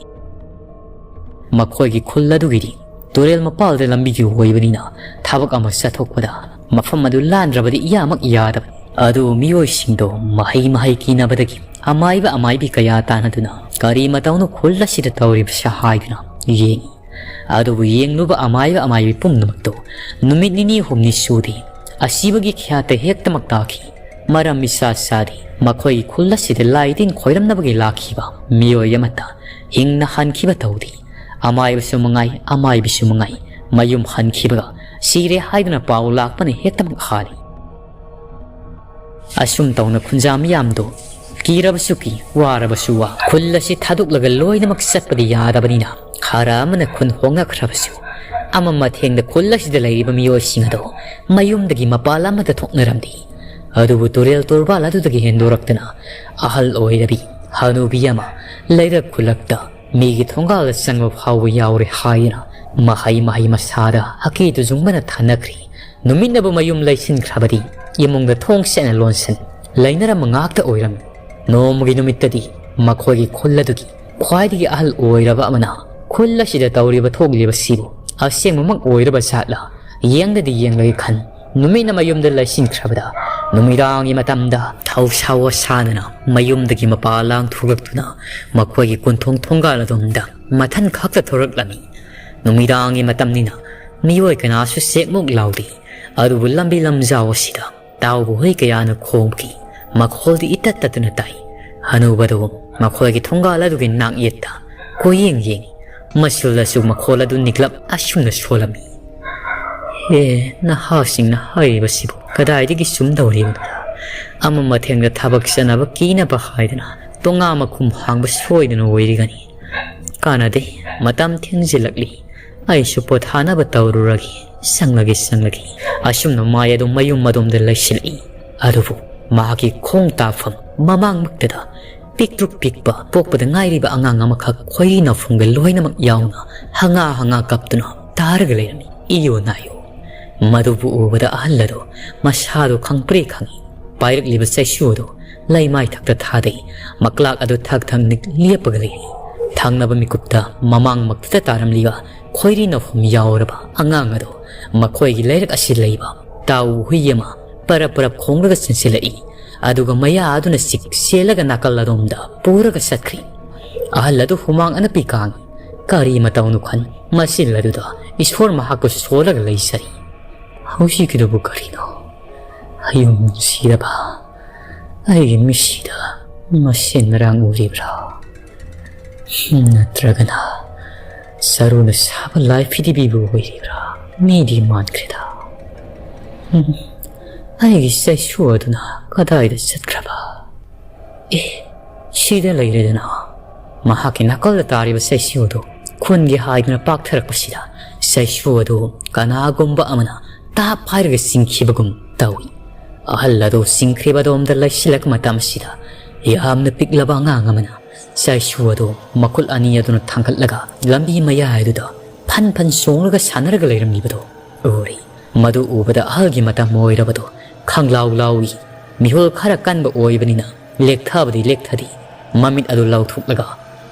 ꯃꯈꯣꯏꯒꯤ ꯈꯨꯜ ꯑꯗꯨꯒꯤꯗꯤ ꯇꯨꯔꯦꯜ ꯃꯄꯥꯜꯗ ꯂꯝꯕꯤꯒꯤ ꯑꯣꯏꯕꯅꯤꯅ, ꯊꯕꯛ ꯑꯃ ꯆꯠꯊꯣꯛꯄꯗ ꯃꯐꯝ ꯑꯗꯨ ꯂꯥꯟꯗ꯭ꯔꯕꯗꯤ ꯏꯌꯥꯃꯛ ꯌꯥꯗꯕꯅꯤ꯫ ꯑꯗꯨꯕꯨ ꯃꯤꯑꯣꯏꯁꯤꯡꯗꯣ ꯃꯍꯩ ꯃꯍꯩ ꯀꯤꯅꯕꯗꯒꯤ ꯑꯃꯥꯏꯕ ꯑꯃꯥꯏꯕꯤ ꯀꯌꯥ ꯇꯥꯟꯅꯗꯨꯅ ꯀꯔꯤ ꯃꯇꯧꯅꯣ ꯈꯨꯜ ꯑꯁꯤꯗ ꯇꯧꯔꯤꯕꯁꯦ ꯍꯥꯏꯗꯨꯅ ꯌꯦꯡꯉꯤ꯫ ꯑꯗꯨꯕꯨ ꯌꯦꯡꯂꯨꯕ ꯑꯃꯥꯏꯕ ꯑꯃꯥꯏꯕꯤ ꯄꯨꯝꯅꯃꯛꯇꯣ ꯅꯨꯃꯤꯠ ꯅꯤꯅꯤ ꯍꯨꯝꯅꯤ ꯁꯨꯗꯦ ꯑꯁꯤꯕꯒꯤ ꯈ꯭ꯌꯥꯠꯇ ꯍꯦꯛꯇꯃꯛ ꯇꯥꯈꯤ꯫ ꯃꯔꯝ ꯏꯆꯥ ꯆꯥꯗꯦ꯫ ꯃꯈꯣꯏꯒꯤ ꯈꯨꯜ ꯑꯁꯤꯗ ꯂꯥꯏ ꯇꯤꯟ ꯈꯣꯏꯔꯝꯅꯕꯒꯤ ꯂꯥꯛꯈꯤꯕ ꯃꯤꯑꯣꯏ ꯑꯃꯠꯇ ꯍꯤꯡꯅ ꯍꯟꯈꯤꯕ ꯇꯧꯗꯦ꯫ ꯑꯃꯥꯏꯕꯁꯨ ꯃꯉꯥꯏ, ꯑꯃꯥꯏꯕꯤꯁꯨ ꯃꯉꯥꯏ, ꯃꯌꯨꯝ ꯍꯟꯈꯤꯕꯒ ꯁꯤꯔꯦ ꯍꯥꯏꯗꯨꯅ ꯄꯥꯎ ꯂꯥꯛꯄꯅ ꯍꯦꯛꯇꯃꯛ ꯍꯥꯜꯂꯤ꯫ ꯑꯁꯨꯝ ꯇꯧꯅ ꯈꯨꯟꯖꯥ ꯃꯤꯌꯥꯝꯗꯣ ꯀꯤꯔꯕꯁꯨ ꯀꯤ, ꯋꯥꯔꯕꯁꯨ ꯋꯥ, ꯈꯨꯜ ꯑꯁꯤ ꯊꯥꯗꯣꯛꯂꯒ ꯂꯣꯏꯅꯃꯛ ꯆꯠꯄꯗꯤ ꯌꯥꯗꯕꯅꯤꯅ, ꯈꯔ ꯑꯃꯅ ꯈꯨꯟ ꯍꯣꯡꯅꯈ꯭ꯔꯕꯁꯨ, ꯑꯃ ꯃꯊꯦꯡꯗ ꯈꯨꯜ ꯑꯁꯤꯗ ꯂꯩꯔꯤꯕ ꯃꯤꯑꯣꯏꯁꯤꯡ ꯑꯗꯨ ꯃꯌꯨꯝꯗꯒꯤ ꯃꯄꯥꯟ ꯑꯃꯗ ꯊꯣꯛꯅꯔꯝꯗꯦ꯫ ꯑꯗꯨꯕꯨ ꯇꯨꯔꯦꯜ ꯇꯣꯔꯕꯥꯟ ꯑꯗꯨꯗꯒꯤ ꯍꯦꯟꯗꯣꯔꯛꯇꯨꯅ ꯑꯍꯜ ꯑꯣꯏꯔꯕꯤ ꯍꯅꯨꯕꯤ ꯑꯃ ꯂꯩꯔꯛ ꯈꯨꯜꯂꯛꯇ ꯃꯤꯒꯤ ꯊꯣꯡꯒꯥꯜꯗ ꯆꯪꯕ ꯐꯥꯎꯕ ꯌꯥꯎꯔꯦ ꯍꯥꯏꯗꯨꯅ ꯃꯍꯩ ꯃꯍꯩ ꯃꯁꯥꯗ ꯑꯀꯤ ꯇꯨꯖꯨꯡꯕꯅ ꯊꯥꯅꯈ꯭ꯔꯤ꯫ ꯅꯨꯃꯤꯠꯅꯕꯨ ꯃꯌꯨꯝ ꯂꯩꯁꯤꯟꯈ꯭ꯔꯕꯗꯤ ꯏꯃꯨꯡꯗ ꯊꯣꯡ ꯁꯦꯡꯅ ꯂꯣꯟꯁꯤꯟ ꯂꯩꯅꯔꯝꯕ ꯉꯥꯛꯇ ꯑꯣꯏꯔꯝꯃꯤ꯫ ꯅꯣꯡꯃꯒꯤ ꯅꯨꯃꯤꯠꯇꯗꯤ ꯃꯈꯣꯏꯒꯤ ꯈꯨꯜ ꯑꯗꯨꯒꯤ ꯈ꯭ꯋꯥꯏꯗꯒꯤ ꯑꯍꯜ ꯑꯣꯏꯔꯕ ꯑꯃꯅ ꯈꯨꯜ ꯑꯁꯤꯗ ꯇꯧꯔꯤꯕ ꯊꯣꯛꯂꯤꯕꯁꯤꯕꯨ ꯑꯁꯦꯡꯕꯃꯛ ꯑꯣꯏꯔꯕ ꯖꯥꯠꯂ ꯌꯦꯡꯗꯗꯤ ꯌꯦꯡꯂꯒꯦ ꯈꯟ ꯅꯨꯃꯤꯠꯅ ꯃꯌꯨꯝꯗ ꯂꯩꯁꯤꯟꯈ꯭ꯔꯕꯗ ꯅꯨꯃꯤꯗꯥꯡꯒꯤ ꯃꯇꯝꯗ ꯊꯧꯁꯥ ꯋꯥꯁꯥꯗꯅ ꯃꯌꯨꯝꯗꯒꯤ ꯃꯄꯥ ꯂꯥꯡ ꯊꯣꯛꯂꯛꯇꯨꯅ ꯃꯈꯣꯏꯒꯤ ꯀꯨꯟꯊꯣꯡ ꯊꯣꯡꯒꯥꯜ ꯑꯗꯣꯝꯗ ꯃꯊꯟ ꯈꯛꯇ ꯊꯣꯔꯛꯂꯝꯃꯤ꯫ ꯅꯨꯃꯤꯗꯥꯡꯒꯤ ꯃꯇꯝꯅꯤꯅ ꯃꯤꯑꯣꯏ ꯀꯅꯥꯁꯨ ꯁꯦꯛꯃꯨꯛ ꯂꯥꯎꯗꯦ꯫ ꯑꯗꯨꯕꯨ ꯂꯝꯕꯤ ꯂꯝꯖꯥꯎ ꯑꯁꯤꯗ ꯇꯥꯎꯕ ꯍꯨꯏ ꯀꯌꯥꯅ ꯈꯣꯡꯕꯒꯤ ꯃꯈꯣꯜꯗꯤ ꯏꯇꯠ ꯇꯠꯇꯅ ꯇꯥꯏ꯫ ꯍꯅꯨꯕꯗꯨ ꯃꯈꯣꯏꯒꯤ ꯊꯣꯡꯒꯥꯜ ꯑꯗꯨꯒꯤ ꯅꯥꯛꯌꯦꯠꯇ ꯀꯣꯏꯌꯦꯡ ꯌꯦꯡꯏ꯫ ꯃꯁꯤꯜꯗꯁꯨ ꯃꯈꯣꯜ ꯑꯗꯨ ꯅꯤꯛꯂꯞ ꯑꯁꯨꯝꯅ ꯁꯣꯜꯂꯝꯃꯤ꯫ ꯍꯦ, ꯅꯍꯥꯁꯤꯡꯅ ꯍꯥꯏꯔꯤꯕꯁꯤꯕꯨ ꯀꯗꯥꯏꯗꯒꯤ ꯆꯨꯝꯗꯧꯔꯤꯕꯅꯣꯗ? ꯑꯃ ꯃꯊꯦꯡꯗ ꯊꯕꯛ ꯆꯠꯅꯕ ꯀꯤꯅꯕ ꯍꯥꯏꯗꯅ ꯇꯣꯉꯥ ꯃꯈꯨꯝ ꯍꯥꯡꯕ ꯁꯣꯏꯗꯅ ꯑꯣꯏꯔꯤꯒꯅꯤ꯫ ꯀꯥꯟꯅꯗꯦ, ꯃꯇꯝ ꯊꯦꯡꯖꯤꯜꯂꯛꯂꯤ꯫ ꯑꯩꯁꯨ ꯄꯣꯊꯥꯅꯕ ꯇꯧꯔꯨꯔꯒꯦ꯫ ꯆꯪꯂꯒꯦ, ꯆꯪꯂꯒꯦ꯫ ꯑꯁꯨꯝꯅ ꯃꯥꯏ ꯑꯗꯨ ꯃꯌꯨꯝ ꯑꯗꯣꯝꯗ ꯂꯩꯁꯤꯜꯂꯛꯏ꯫ ꯑꯗꯨꯕꯨ ꯃꯍꯥꯛꯀꯤ ꯈꯣꯡ ꯇꯥꯐꯝ ꯃꯃꯥꯡꯃꯛꯇꯗ ꯄꯤꯛꯇ꯭ꯔꯨꯛ ꯄꯤꯛꯄ ꯄꯣꯛꯄꯗ ꯉꯥꯏꯔꯤꯕ ꯑꯉꯥꯡ ꯑꯃꯈꯛ ꯈꯣꯏꯔꯤ ꯅꯥꯎꯐꯝꯒ ꯂꯣꯏꯅꯃꯛ ꯌꯥꯎꯅ ꯍꯉꯥ ꯍꯉꯥ ꯀꯞꯇꯨꯅ ꯇꯥꯔꯒ ꯂꯩꯔꯝꯃꯤ꯫ ꯏꯌꯣ ꯅꯥꯏꯌꯣ꯫ ꯃꯗꯨꯕꯨ ꯎꯕꯗ ꯑꯍꯜ ꯑꯗꯨ ꯃꯁꯥꯗꯨ ꯈꯪꯄ꯭ꯔꯦ ꯈꯪꯏ꯫ ꯄꯥꯏꯔꯛꯂꯤꯕ ꯆꯩꯁꯨ ꯑꯗꯨ ꯂꯩꯃꯥꯏ ꯊꯛꯇ ꯊꯥꯗꯩ꯫ ꯃꯀ꯭ꯂꯥꯛ ꯑꯗꯨ ꯊꯛ ꯊꯛ ꯅꯤꯛ ꯂꯦꯞꯄꯒ ꯂꯩꯔꯤ꯫ ꯊꯪꯅꯕ ꯃꯤꯀꯨꯞꯇ ꯃꯃꯥꯡꯃꯛꯇꯗ ꯇꯥꯔꯝꯂꯤꯕ ꯈꯣꯏꯔꯤ ꯅꯥꯎꯐꯝ ꯌꯥꯎꯔꯕ ꯑꯉꯥꯡ ꯑꯗꯨ ꯃꯈꯣꯏꯒꯤ ꯂꯩꯔꯛ ꯑꯁꯤ ꯂꯩꯕ ꯇꯥꯎ ꯍꯨꯏ ꯑꯃ ꯄꯔꯞ ꯄꯔꯞ ꯈꯣꯡꯂꯒ ꯆꯦꯟꯁꯤꯜꯂꯛꯏ꯫ ꯑꯗꯨꯒ ꯃꯌꯥ ꯑꯗꯨꯅ ꯆꯤꯛ ꯆꯦꯜꯂꯒ ꯅꯥꯀꯜ ꯑꯗꯣꯝꯗ ꯄꯨꯔꯒ ꯆꯠꯈ꯭ꯔꯤ꯫ ꯑꯍꯜ ꯑꯗꯨ ꯍꯨꯃꯥꯡ ꯑꯅꯞꯄꯤ ꯀꯥꯡꯏ꯫ ꯀꯔꯤ ꯃꯇꯧꯅꯣ ꯈꯟ ꯃꯆꯤꯜ ꯑꯗꯨꯗ ꯏꯁꯣꯔ ꯃꯍꯥꯛꯄꯨ ꯁꯣꯜꯂꯒ ꯂꯩꯖꯔꯤ꯫ ꯍꯧꯖꯤꯛꯀꯤꯗꯨꯕꯨ ꯀꯔꯤꯅꯣ? ꯑꯌꯨꯝ ꯅꯨꯡꯁꯤꯔꯕ ꯑꯩꯒꯤ ꯃꯤꯁꯤꯗ ꯃꯁꯦꯟ ꯃꯔꯥꯡ ꯎꯔꯤꯕ꯭ꯔꯥ? ꯅꯠꯇ꯭ꯔꯒꯅ ꯁꯔꯨꯅ ꯁꯥꯕ ꯂꯥꯏ ꯐꯤꯗꯤꯕꯤꯕꯨ ꯑꯣꯏꯔꯤꯕ꯭ꯔꯥ? ꯃꯤꯗꯤ ꯃꯥꯟꯈ꯭ꯔꯦꯗ꯫ ꯎꯝ, ꯑꯩꯒꯤ ꯆꯩꯁꯨ ꯑꯗꯨꯅ ꯀꯗꯥꯏꯗ ꯆꯠꯈ꯭ꯔꯕ? ꯑꯦ, ꯁꯤꯗ ꯂꯩꯔꯦꯗꯅ꯫ ꯃꯍꯥꯛꯀꯤ ꯅꯥꯀꯜꯗ ꯇꯥꯔꯤꯕ ꯆꯩꯁꯨ ꯑꯗꯨ ꯄꯨꯟꯒꯦ ꯍꯥꯏꯗꯨꯅ ꯄꯥꯛꯊꯔꯛꯄꯁꯤꯗ ꯆꯩꯁꯨ ꯑꯗꯨ ꯀꯅꯥꯒꯨꯝꯕ ꯑꯃꯅ ꯇꯥꯞ ꯍꯥꯏꯔꯒ ꯆꯤꯡꯈꯤꯕꯒꯨꯝ ꯇꯧꯏ꯫ ꯑꯍꯜ ꯑꯗꯨ ꯆꯤꯡꯈ꯭ꯔꯤꯕ ꯑꯗꯣꯝꯗ ꯂꯩꯁꯤꯜꯂꯛꯄ ꯃꯇꯝꯁꯤꯗ ꯌꯥꯝꯅ ꯄꯤꯛꯂꯕ ꯑꯉꯥꯡ ꯑꯃꯅ ꯆꯩꯁꯨ ꯑꯗꯨ ꯃꯈꯨꯠ ꯑꯅꯤ ꯑꯗꯨꯅ ꯊꯥꯡꯒꯠꯂꯒ ꯂꯝꯕꯤ ꯃꯌꯥꯏ ꯑꯗꯨꯗ ꯐꯟ ꯐꯟ ꯆꯣꯡꯂꯒ ꯁꯥꯟꯅꯔꯒ ꯂꯩꯔꯝꯂꯤꯕꯗꯨ ꯎꯔꯤ꯫ ꯃꯗꯨ ꯎꯕꯗ ꯑꯍꯜꯒꯤ ꯃꯇꯝ ꯑꯣꯏꯔꯕꯗꯨ ꯈꯪꯂꯥꯎ ꯂꯥꯎꯏ꯫ ꯃꯤꯍꯨꯜ ꯈꯔ ꯀꯟꯕ ꯑꯣꯏꯕꯅꯤꯅ ꯂꯦꯛꯊꯕꯗꯤ ꯂꯦꯛꯊꯗꯦ꯫ ꯃꯃꯤꯠ ꯑꯗꯨ ꯂꯥꯎꯊꯣꯛꯂꯒ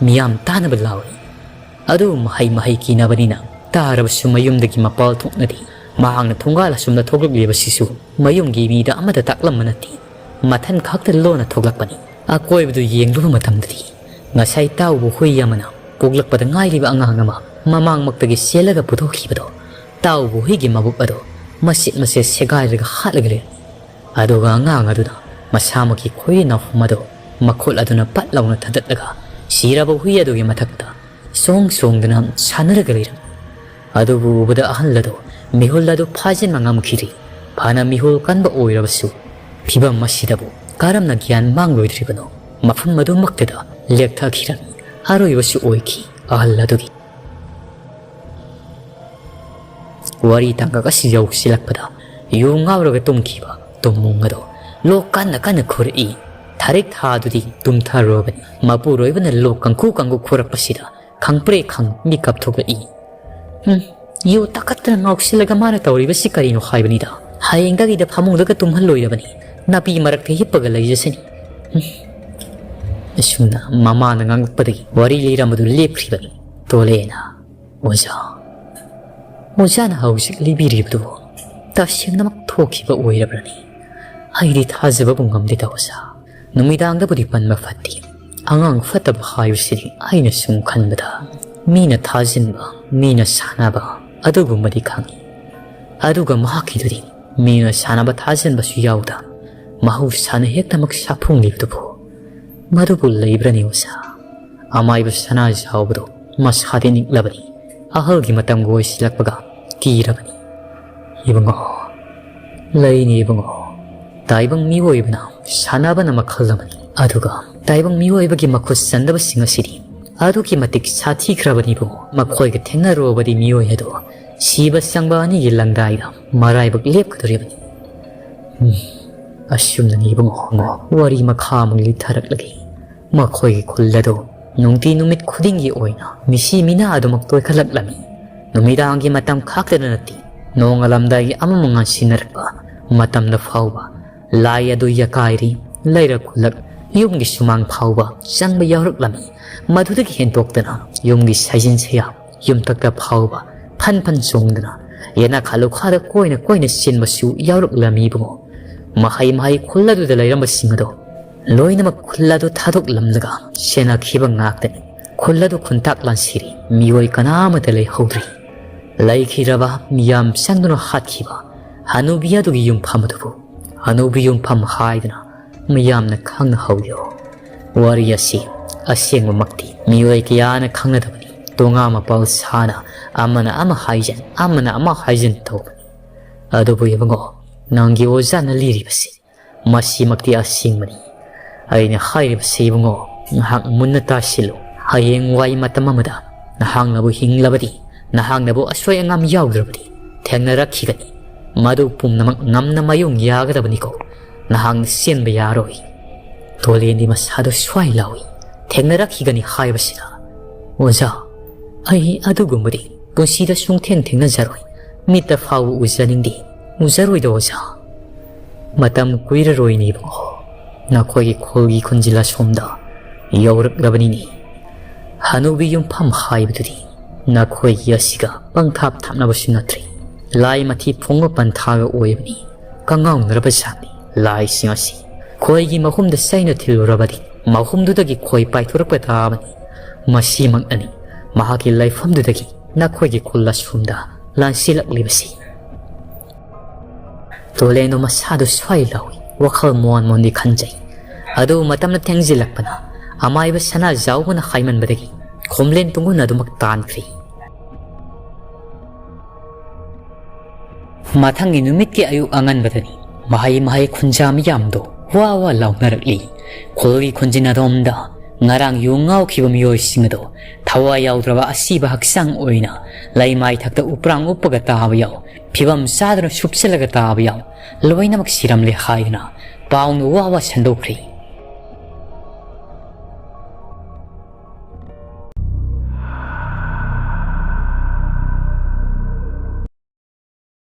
ꯃꯤꯌꯥꯝ ꯇꯥꯅꯕ ꯂꯥꯎꯏ꯫ ꯑꯗꯨ ꯃꯍꯩ ꯃꯍꯩ ꯀꯤꯅꯕꯅꯤꯅ ꯇꯥꯔꯕꯁꯨ ꯃꯌꯨꯝꯗꯒꯤ ꯃꯄꯥꯜ ꯊꯣꯛꯅꯗꯦ꯫ ꯃꯍꯥꯛꯅ ꯊꯣꯡꯒꯥꯜ ꯑꯁꯣꯝꯗ ꯊꯣꯛꯂꯛꯂꯤꯕꯁꯤꯁꯨ ꯃꯌꯨꯝꯒꯤ ꯃꯤꯗ ꯑꯃꯠꯇ ꯇꯥꯛꯂꯝꯕ ꯅꯠꯇꯦ꯫ ꯃꯊꯟ ꯈꯛꯇ ꯂꯣꯟꯅ ꯊꯣꯛꯂꯛꯄꯅꯤ꯫ ꯑꯀꯣꯏꯕꯗꯨ ꯌꯦꯡꯂꯨꯕ ꯃꯇꯝꯗꯗꯤ ꯉꯁꯥꯏ ꯇꯥꯎꯕ ꯍꯨꯏ ꯑꯃꯅ ꯄꯣꯛꯂꯛꯄꯗ ꯉꯥꯏꯔꯤꯕ ꯑꯉꯥꯡ ꯑꯃ ꯃꯃꯥꯡꯃꯛꯇꯒꯤ ꯆꯦꯜꯂꯒ ꯄꯨꯊꯣꯛꯈꯤꯕꯗꯣ, ꯇꯥꯎꯕ ꯍꯨꯏꯒꯤ ꯃꯕꯨꯛ ꯑꯗꯣ ꯃꯆꯦꯠ ꯃꯆꯦꯠ ꯁꯦꯒꯥꯏꯔꯒ ꯍꯥꯠꯂꯒ ꯂꯩꯔꯝꯃꯤ꯫ ꯑꯗꯨꯒ ꯑꯉꯥꯡ ꯑꯗꯨꯅ ꯃꯁꯥꯃꯛꯀꯤ ꯈꯣꯏꯔꯤ ꯅꯥꯎꯐꯝ ꯑꯗꯨ ꯃꯈꯨꯠ ꯑꯗꯨꯅ ꯄꯠ ꯂꯥꯎꯅ ꯊꯥꯗꯠꯂꯒ ꯁꯤꯔꯕ ꯍꯨꯏ ꯑꯗꯨꯒꯤ ꯃꯊꯛꯇ ꯁꯣꯡ ꯁꯣꯡꯗꯨꯅ ꯁꯥꯟꯅꯔꯒ ꯂꯩꯔꯝꯃꯤ꯫ ꯑꯗꯨꯕꯨ ꯎꯕꯗ ꯑꯍꯜ ꯑꯗꯨ ꯃꯤꯍꯨꯜ ꯑꯗꯨ ꯐꯥꯖꯤꯟꯕ ꯉꯝꯈꯤꯗ꯭ꯔꯤ꯫ ꯐꯅ ꯃꯤꯍꯨꯜ ꯀꯟꯕ ꯑꯣꯏꯔꯕꯁꯨ ꯐꯤꯚꯝ ꯑꯁꯤꯗꯕꯨ ꯀꯔꯝꯅ ꯒ꯭ꯌꯥꯟ ꯃꯥꯡꯂꯣꯏꯗ꯭ꯔꯤꯕꯅꯣ? ꯃꯐꯝ ꯑꯗꯨꯃꯛꯇꯗ ꯂꯦꯛꯊꯈꯤꯔꯝꯃꯤ꯫ ꯑꯔꯣꯏꯕꯁꯨ ꯑꯣꯏꯈꯤ ꯑꯍꯜ ꯑꯗꯨꯒꯤ꯫ ꯋꯥꯔꯤ ꯇꯥꯡꯀꯛ ꯑꯁꯤ ꯌꯧꯁꯤꯜꯂꯛꯄꯗ ꯌꯨ ꯉꯥꯎꯔꯒ ꯇꯨꯝꯈꯤꯕ ꯇꯨꯝꯃꯨꯡ ꯑꯗꯣ ꯂꯣꯛ ꯀꯟꯅ ꯀꯟꯅ ꯈꯨꯔꯛꯏ꯫ ꯊꯥꯔꯤꯛ ꯊꯥꯗꯨꯗꯤ ꯇꯨꯝꯊꯔꯨꯔꯕꯅꯤ꯫ ꯃꯄꯨꯔꯣꯏꯕꯅ ꯂꯣꯛ ꯀꯥꯡꯈꯨ ꯀꯥꯡꯈꯨ ꯈꯨꯔꯛꯄꯁꯤꯗ ꯈꯪꯄ꯭ꯔꯦꯛ ꯈꯪ ꯃꯤꯀꯞ ꯊꯣꯛꯂꯛꯏ꯫ ꯎꯝ, ꯌꯨ ꯇꯥꯈꯠꯇꯅ ꯉꯥꯎꯁꯤꯜꯂꯒ ꯃꯥꯅ ꯇꯧꯔꯤꯕꯁꯤ ꯀꯔꯤꯅꯣ ꯍꯥꯏꯕꯅꯤꯗ꯫ ꯍꯌꯦꯡꯗꯒꯤꯗ ꯐꯃꯨꯡꯗꯒ ꯇꯨꯝꯍꯜꯂꯣꯏꯔꯕꯅꯤ꯫ ꯅꯥꯄꯤ ꯃꯔꯛꯇ ꯍꯤꯞꯄꯒ ꯂꯩꯖꯁꯅꯤ꯫ ꯎꯝ꯫ ꯑꯁꯨꯝꯅ ꯃꯃꯥꯅ ꯉꯥꯡꯂꯛꯄꯗꯒꯤ ꯋꯥꯔꯤ ꯂꯤꯔꯝꯕꯗꯨ ꯂꯦꯞꯈ꯭ꯔꯤꯕꯅꯤ ꯇꯣꯂꯦꯅ꯫ ꯑꯣꯖꯥ, ꯑꯣꯖꯥꯅ ꯍꯧꯖꯤꯛ ꯂꯤꯕꯤꯔꯤꯕꯗꯨ ꯇꯁꯦꯡꯅꯃꯛ ꯊꯣꯛꯈꯤꯕ ꯑꯣꯏꯔꯕ꯭ꯔꯅꯤ? ꯑꯩꯗꯤ ꯊꯥꯖꯕꯕꯨ ꯉꯝꯗꯦꯗ ꯑꯣꯖꯥ꯫ ꯅꯨꯃꯤꯗꯥꯡꯗꯕꯨꯗꯤ ꯄꯟꯕ ꯐꯠꯇꯦ꯫ ꯑꯉꯥꯡ ꯐꯠꯇꯕ ꯍꯥꯏꯕꯁꯤꯗꯤ ꯑꯩꯅ ꯁꯨꯝ ꯈꯟꯕꯗ ꯃꯤꯅ ꯊꯥꯖꯤꯟꯕ, ꯃꯤꯅ ꯁꯥꯟꯅꯕ ꯑꯗꯨꯒꯨꯝꯕꯗꯤ ꯈꯪꯏ꯫ ꯑꯗꯨꯒ ꯃꯍꯥꯛꯀꯤꯗꯨꯗꯤ ꯃꯤꯅ ꯁꯥꯟꯅꯕ ꯊꯥꯖꯤꯟꯕꯁꯨ ꯌꯥꯎꯗ ꯃꯍꯧꯁꯥꯅ ꯍꯦꯛꯇꯃꯛ ꯁꯥꯐꯣꯡꯂꯤꯕꯗꯨꯕꯨ꯫ ꯃꯗꯨꯕꯨ ꯂꯩꯕ꯭ꯔꯅꯤ ꯑꯣꯖꯥ? ꯑꯃꯥꯏꯕ ꯁꯅꯥ ꯌꯥꯎꯕꯗꯨ ꯃꯁꯥꯗꯤ ꯅꯤꯛꯂꯕꯅꯤ꯫ ꯑꯍꯜꯒꯤ ꯃꯇꯝꯒ ꯑꯣꯏꯁꯤꯜꯂꯛꯄꯒ ꯀꯤꯔꯕꯅꯤ꯫ ꯏꯕꯨꯡꯉꯣ, ꯂꯩꯅꯤ ꯏꯕꯨꯡꯉꯣ꯫ ꯇꯥꯏꯕꯪ ꯃꯤꯑꯣꯏꯕꯅ ꯁꯥꯟꯅꯕꯅ ꯃꯈꯜ ꯑꯃꯅꯤ꯫ ꯑꯗꯨꯒ ꯇꯥꯏꯕꯪ ꯃꯤꯑꯣꯏꯕꯒꯤ ꯃꯈꯨꯠ ꯆꯟꯗꯕꯁꯤꯡ ꯑꯁꯤꯗꯤ ꯑꯗꯨꯛꯀꯤ ꯃꯇꯤꯛ ꯁꯥꯊꯤꯈ꯭ꯔꯕꯅꯤ ꯏꯕꯨꯡꯉꯣ꯫ ꯃꯈꯣꯏꯒ ꯊꯦꯡꯅꯔꯨꯔꯕꯗꯤ ꯃꯤꯑꯣꯏ ꯑꯗꯣ ꯁꯤꯕ ꯁꯪꯕ ꯑꯅꯤꯒꯤ ꯂꯪꯗꯥꯏꯗ ꯃꯔꯥꯏꯕꯛ ꯂꯦꯞꯀꯗꯧꯔꯤꯕꯅꯤ꯫ ꯎꯝ, ꯑꯁꯨꯝꯅꯅꯤ ꯏꯕꯨꯡꯉꯣ, ꯋꯥꯔꯤ ꯃꯈꯥ ꯑꯃꯨꯛ ꯂꯤꯊꯔꯛꯂꯒꯦ꯫ ꯃꯈꯣꯏꯒꯤ ꯈꯨꯜ ꯑꯗꯨ ꯅꯨꯡꯇꯤ ꯅꯨꯃꯤꯠ ꯈꯨꯗꯤꯡꯒꯤ ꯑꯣꯏꯅ ꯃꯤꯁꯤ ꯃꯤꯅꯥ ꯑꯗꯨꯃꯛ ꯇꯣꯏꯈꯠꯂꯛꯂꯝꯃꯤ꯫ ꯅꯨꯃꯤꯗꯥꯡꯒꯤ ꯃꯇꯝ ꯈꯥꯛꯇꯗ ꯅꯠꯇꯦ, ꯅꯣꯡꯉꯥꯜꯂꯝꯗꯥꯏꯒꯤ ꯑꯃꯃ ꯉꯥꯟꯁꯤꯟꯅꯔꯛꯄ ꯃꯇꯝꯗ ꯐꯥꯎꯕ ꯂꯥꯏ ꯑꯗꯨ ꯌꯥꯀꯥꯏꯔꯤ ꯂꯩꯔꯛ ꯈꯨꯜꯂꯛ, ꯌꯨꯝꯒꯤ ꯁꯨꯃꯥꯡ ꯐꯥꯎꯕ ꯆꯪꯕ ꯌꯥꯎꯔꯛꯂꯝꯃꯤ꯫ ꯃꯗꯨꯗꯒꯤ ꯍꯦꯟꯗꯣꯛꯇꯅ ꯌꯨꯝꯒꯤ ꯁꯥꯏꯖꯤꯟ ꯁꯌꯥ, ꯌꯨꯝꯊꯛꯇ ꯐꯥꯎꯕ ꯐꯟ ꯐꯟ ꯆꯣꯡꯗꯨꯅ ꯌꯦꯅꯈꯥ ꯂꯨꯈꯥꯗ ꯀꯣꯏꯅ ꯀꯣꯏꯅ ꯆꯦꯟꯕꯁꯨ ꯌꯥꯎꯔꯛꯂꯝꯃꯤ ꯏꯕꯨꯡꯉꯣ꯫ ꯃꯍꯩ ꯃꯍꯩ ꯈꯨꯜ ꯑꯗꯨꯗ ꯂꯩꯔꯝꯕꯁꯤꯡ ꯑꯗꯣ ꯂꯣꯏꯅꯃꯛ ꯈꯨꯜ ꯑꯗꯨ ꯊꯥꯗꯣꯛꯂꯝꯂꯒ ꯆꯦꯟꯅꯈꯤꯕ ꯉꯥꯛꯇꯅꯤ꯫ ꯈꯨꯜ ꯑꯗꯨ ꯈꯨꯟꯇꯥꯛ ꯂꯥꯟꯁꯤꯔꯤ ꯃꯤꯑꯣꯏ ꯀꯅꯥ ꯑꯃꯠꯇ ꯂꯩꯍꯧꯗ꯭ꯔꯤ꯫ ꯂꯩꯈꯤꯗ꯭ꯔꯕ ꯃꯤꯌꯥꯝ ꯆꯪꯗꯨꯅ ꯍꯥꯠꯈꯤꯕ ꯍꯅꯨꯕꯤ ꯑꯗꯨꯒꯤ ꯌꯨꯝꯐꯝ ꯑꯗꯨꯕꯨ ꯍꯅꯨꯕꯤ ꯌꯨꯝꯐꯝ ꯍꯥꯏꯗꯨꯅ ꯃꯤꯌꯥꯝꯅ ꯈꯪꯅꯍꯧꯔꯤꯕꯣ꯫ ꯋꯥꯔꯤ ꯑꯁꯤ ꯑꯁꯦꯡꯕꯃꯛꯇꯤ ꯃꯤꯑꯣꯏ ꯀꯌꯥꯅ ꯈꯪꯅꯗꯕꯅꯤ꯫ ꯇꯣꯉꯥ ꯃꯄꯥꯜ ꯁꯥꯅ ꯑꯃꯅ ꯑꯃ ꯍꯥꯏꯖꯟ, ꯑꯃꯅ ꯑꯃ ꯍꯥꯏꯖꯟ ꯇꯧꯕꯅꯤ꯫ ꯑꯗꯨꯕꯨ ꯏꯕꯨꯡꯉꯣ, ꯅꯪꯒꯤ ꯑꯣꯖꯥꯅ ꯂꯤꯔꯤꯕꯁꯤ ꯃꯁꯤꯃꯛꯇꯤ ꯑꯁꯦꯡꯕꯅꯤ꯫ ꯑꯩꯅ ꯍꯥꯏꯔꯤꯕꯁꯤ ꯏꯕꯨꯡꯉꯣ, ꯉꯥꯏꯍꯥꯛ ꯃꯨꯟꯅ ꯇꯥꯁꯤꯜꯂꯨ꯫ ꯍꯌꯦꯡꯋꯥꯏ ꯃꯇꯝ ꯑꯃꯗ ꯅꯍꯥꯛꯅꯕꯨ ꯍꯤꯡꯂꯕꯗꯤ, ꯅꯍꯥꯛꯅꯕꯨ ꯑꯁꯣꯏ ꯑꯉꯥꯝ ꯌꯥꯎꯗ꯭ꯔꯕꯗꯤ ꯊꯦꯡꯅꯔꯛꯈꯤꯒꯅꯤ꯫ ꯃꯗꯨ ꯄꯨꯝꯅꯃꯛ ꯉꯝꯅ ꯃꯥꯌꯣꯛ ꯌꯥꯒꯗꯕꯅꯤꯀꯣ꯫ ꯅꯍꯥꯛꯅ ꯆꯦꯟꯕ ꯌꯥꯔꯣꯏ꯫ ꯇꯣꯂꯦꯟꯗꯤ ꯃꯁꯥꯗꯨ ꯁ꯭ꯋꯥꯏ ꯂꯥꯎꯏ꯫ ꯊꯦꯡꯅꯔꯛꯈꯤꯒꯅꯤ ꯍꯥꯏꯕꯁꯤꯗ꯫ ꯑꯣꯖꯥ, ꯑꯩ ꯑꯗꯨꯒꯨꯝꯕꯗꯤ ꯄꯨꯟꯁꯤꯗ ꯁꯨꯡꯊꯦꯡ ꯊꯦꯡꯅꯖꯔꯣꯏ꯫ ꯃꯤꯠꯇ ꯐꯥꯎꯕ ꯎꯖꯅꯤꯡꯗꯦ꯫ ꯎꯖꯔꯣꯏꯗ ꯑꯣꯖꯥ꯫ ꯃꯇꯝ ꯀꯨꯏꯔꯔꯣꯏꯅꯦ ꯏꯕꯨꯡꯉꯣ, ꯅꯈꯣꯏꯒꯤ ꯈꯨꯜꯒꯤ ꯈꯨꯟꯖꯤꯜ ꯑꯁꯣꯝꯗ ꯌꯧꯔꯛꯂꯕꯅꯤꯅꯦ꯫ ꯍꯅꯨꯕꯤ ꯌꯨꯝꯐꯝ ꯍꯥꯏꯕꯗꯨꯗꯤ ꯅꯈꯣꯏꯒꯤ ꯑꯁꯤꯒ ꯄꯪꯊꯥꯞ ꯊꯥꯞꯅꯕꯁꯨ ꯅꯠꯇ꯭ꯔꯦ꯫ ꯂꯥꯏ ꯃꯊꯤ ꯐꯣꯡꯕ ꯄꯟꯊꯥꯒ ꯑꯣꯏꯕꯅꯤ꯫ ꯀꯉꯥꯎꯅꯔꯕ ꯖꯥꯠꯅꯤ ꯂꯥꯏꯁꯤꯡ ꯑꯁꯤ꯫ ꯈꯣꯏꯒꯤ ꯃꯍꯨꯝꯗ ꯆꯩꯅ ꯊꯤꯜꯂꯨꯔꯕꯗꯤ ꯃꯍꯨꯝꯗꯨꯗꯒꯤ ꯈꯣꯏ ꯄꯥꯏꯊꯣꯔꯛꯄ ꯇꯥꯕꯅꯤ꯫ ꯃꯁꯤꯃꯛꯅꯅꯤ ꯃꯍꯥꯛꯀꯤ ꯂꯩꯐꯝꯗꯨꯗꯒꯤ ꯅꯈꯣꯏꯒꯤ ꯈꯨꯜ ꯑꯁꯣꯝꯗ ꯂꯥꯟꯁꯤꯜꯂꯛꯂꯤꯕꯁꯤ꯫ ꯇꯣꯂꯦꯟꯗꯣ ꯃꯁꯥꯗꯨ ꯁ꯭ꯋꯥꯏ ꯂꯥꯎꯏ, ꯋꯥꯈꯜ ꯃꯣꯟ ꯃꯣꯟꯗꯤ ꯈꯟꯖꯩ꯫ ꯑꯗꯨꯕꯨ ꯃꯇꯝꯅ ꯊꯦꯡꯖꯤꯜꯂꯛꯄꯅ ꯑꯃꯥꯏꯕ ꯁꯅꯥꯖꯥꯎꯕꯅ ꯍꯥꯏꯃꯟꯕꯗꯒꯤ ꯈꯣꯝꯂꯦꯟ ꯇꯨꯡꯒꯨꯟ ꯑꯗꯨꯃꯛ ꯇꯥꯟꯈ꯭ꯔꯦ꯫ ꯃꯊꯪꯒꯤ ꯅꯨꯃꯤꯠꯀꯤ ꯑꯌꯨꯛ ꯑꯉꯟꯕꯗꯅꯤ ꯃꯍꯩ ꯃꯍꯩ ꯈꯨꯟꯖꯥ ꯃꯤꯌꯥꯝꯗꯣ ꯋꯥ ꯋꯥ ꯂꯥꯎꯅꯔꯛꯂꯤ꯫ ꯈꯨꯜꯒꯤ ꯈꯨꯟꯖꯤꯟ ꯑꯗꯣꯝꯗ ꯉꯔꯥꯡ ꯌꯨ ꯉꯥꯎꯈꯤꯕ ꯃꯤꯑꯣꯏꯁꯤꯡ ꯑꯗꯣ ꯊꯋꯥꯏ ꯌꯥꯎꯗ꯭ꯔꯕ ꯑꯁꯤꯕ ꯍꯛꯆꯥꯡ ꯑꯣꯏꯅ ꯂꯩꯃꯥꯏ ꯊꯛꯇ ꯎꯄ꯭ꯔꯥꯡ ꯎꯞꯄꯒ ꯇꯥꯕ ꯌꯥꯎ, ꯐꯤꯕꯝ ꯆꯥꯗꯅ ꯁꯨꯞꯆꯜꯂꯒ ꯇꯥꯕ ꯌꯥꯎ, ꯂꯣꯏꯅꯃꯛ ꯁꯤꯔꯝꯂꯦ ꯍꯥꯏꯗꯨꯅ ꯄꯥꯎꯅ ꯋꯥ ꯋꯥ ꯁꯟꯗꯣꯛꯈ꯭ꯔꯦ꯫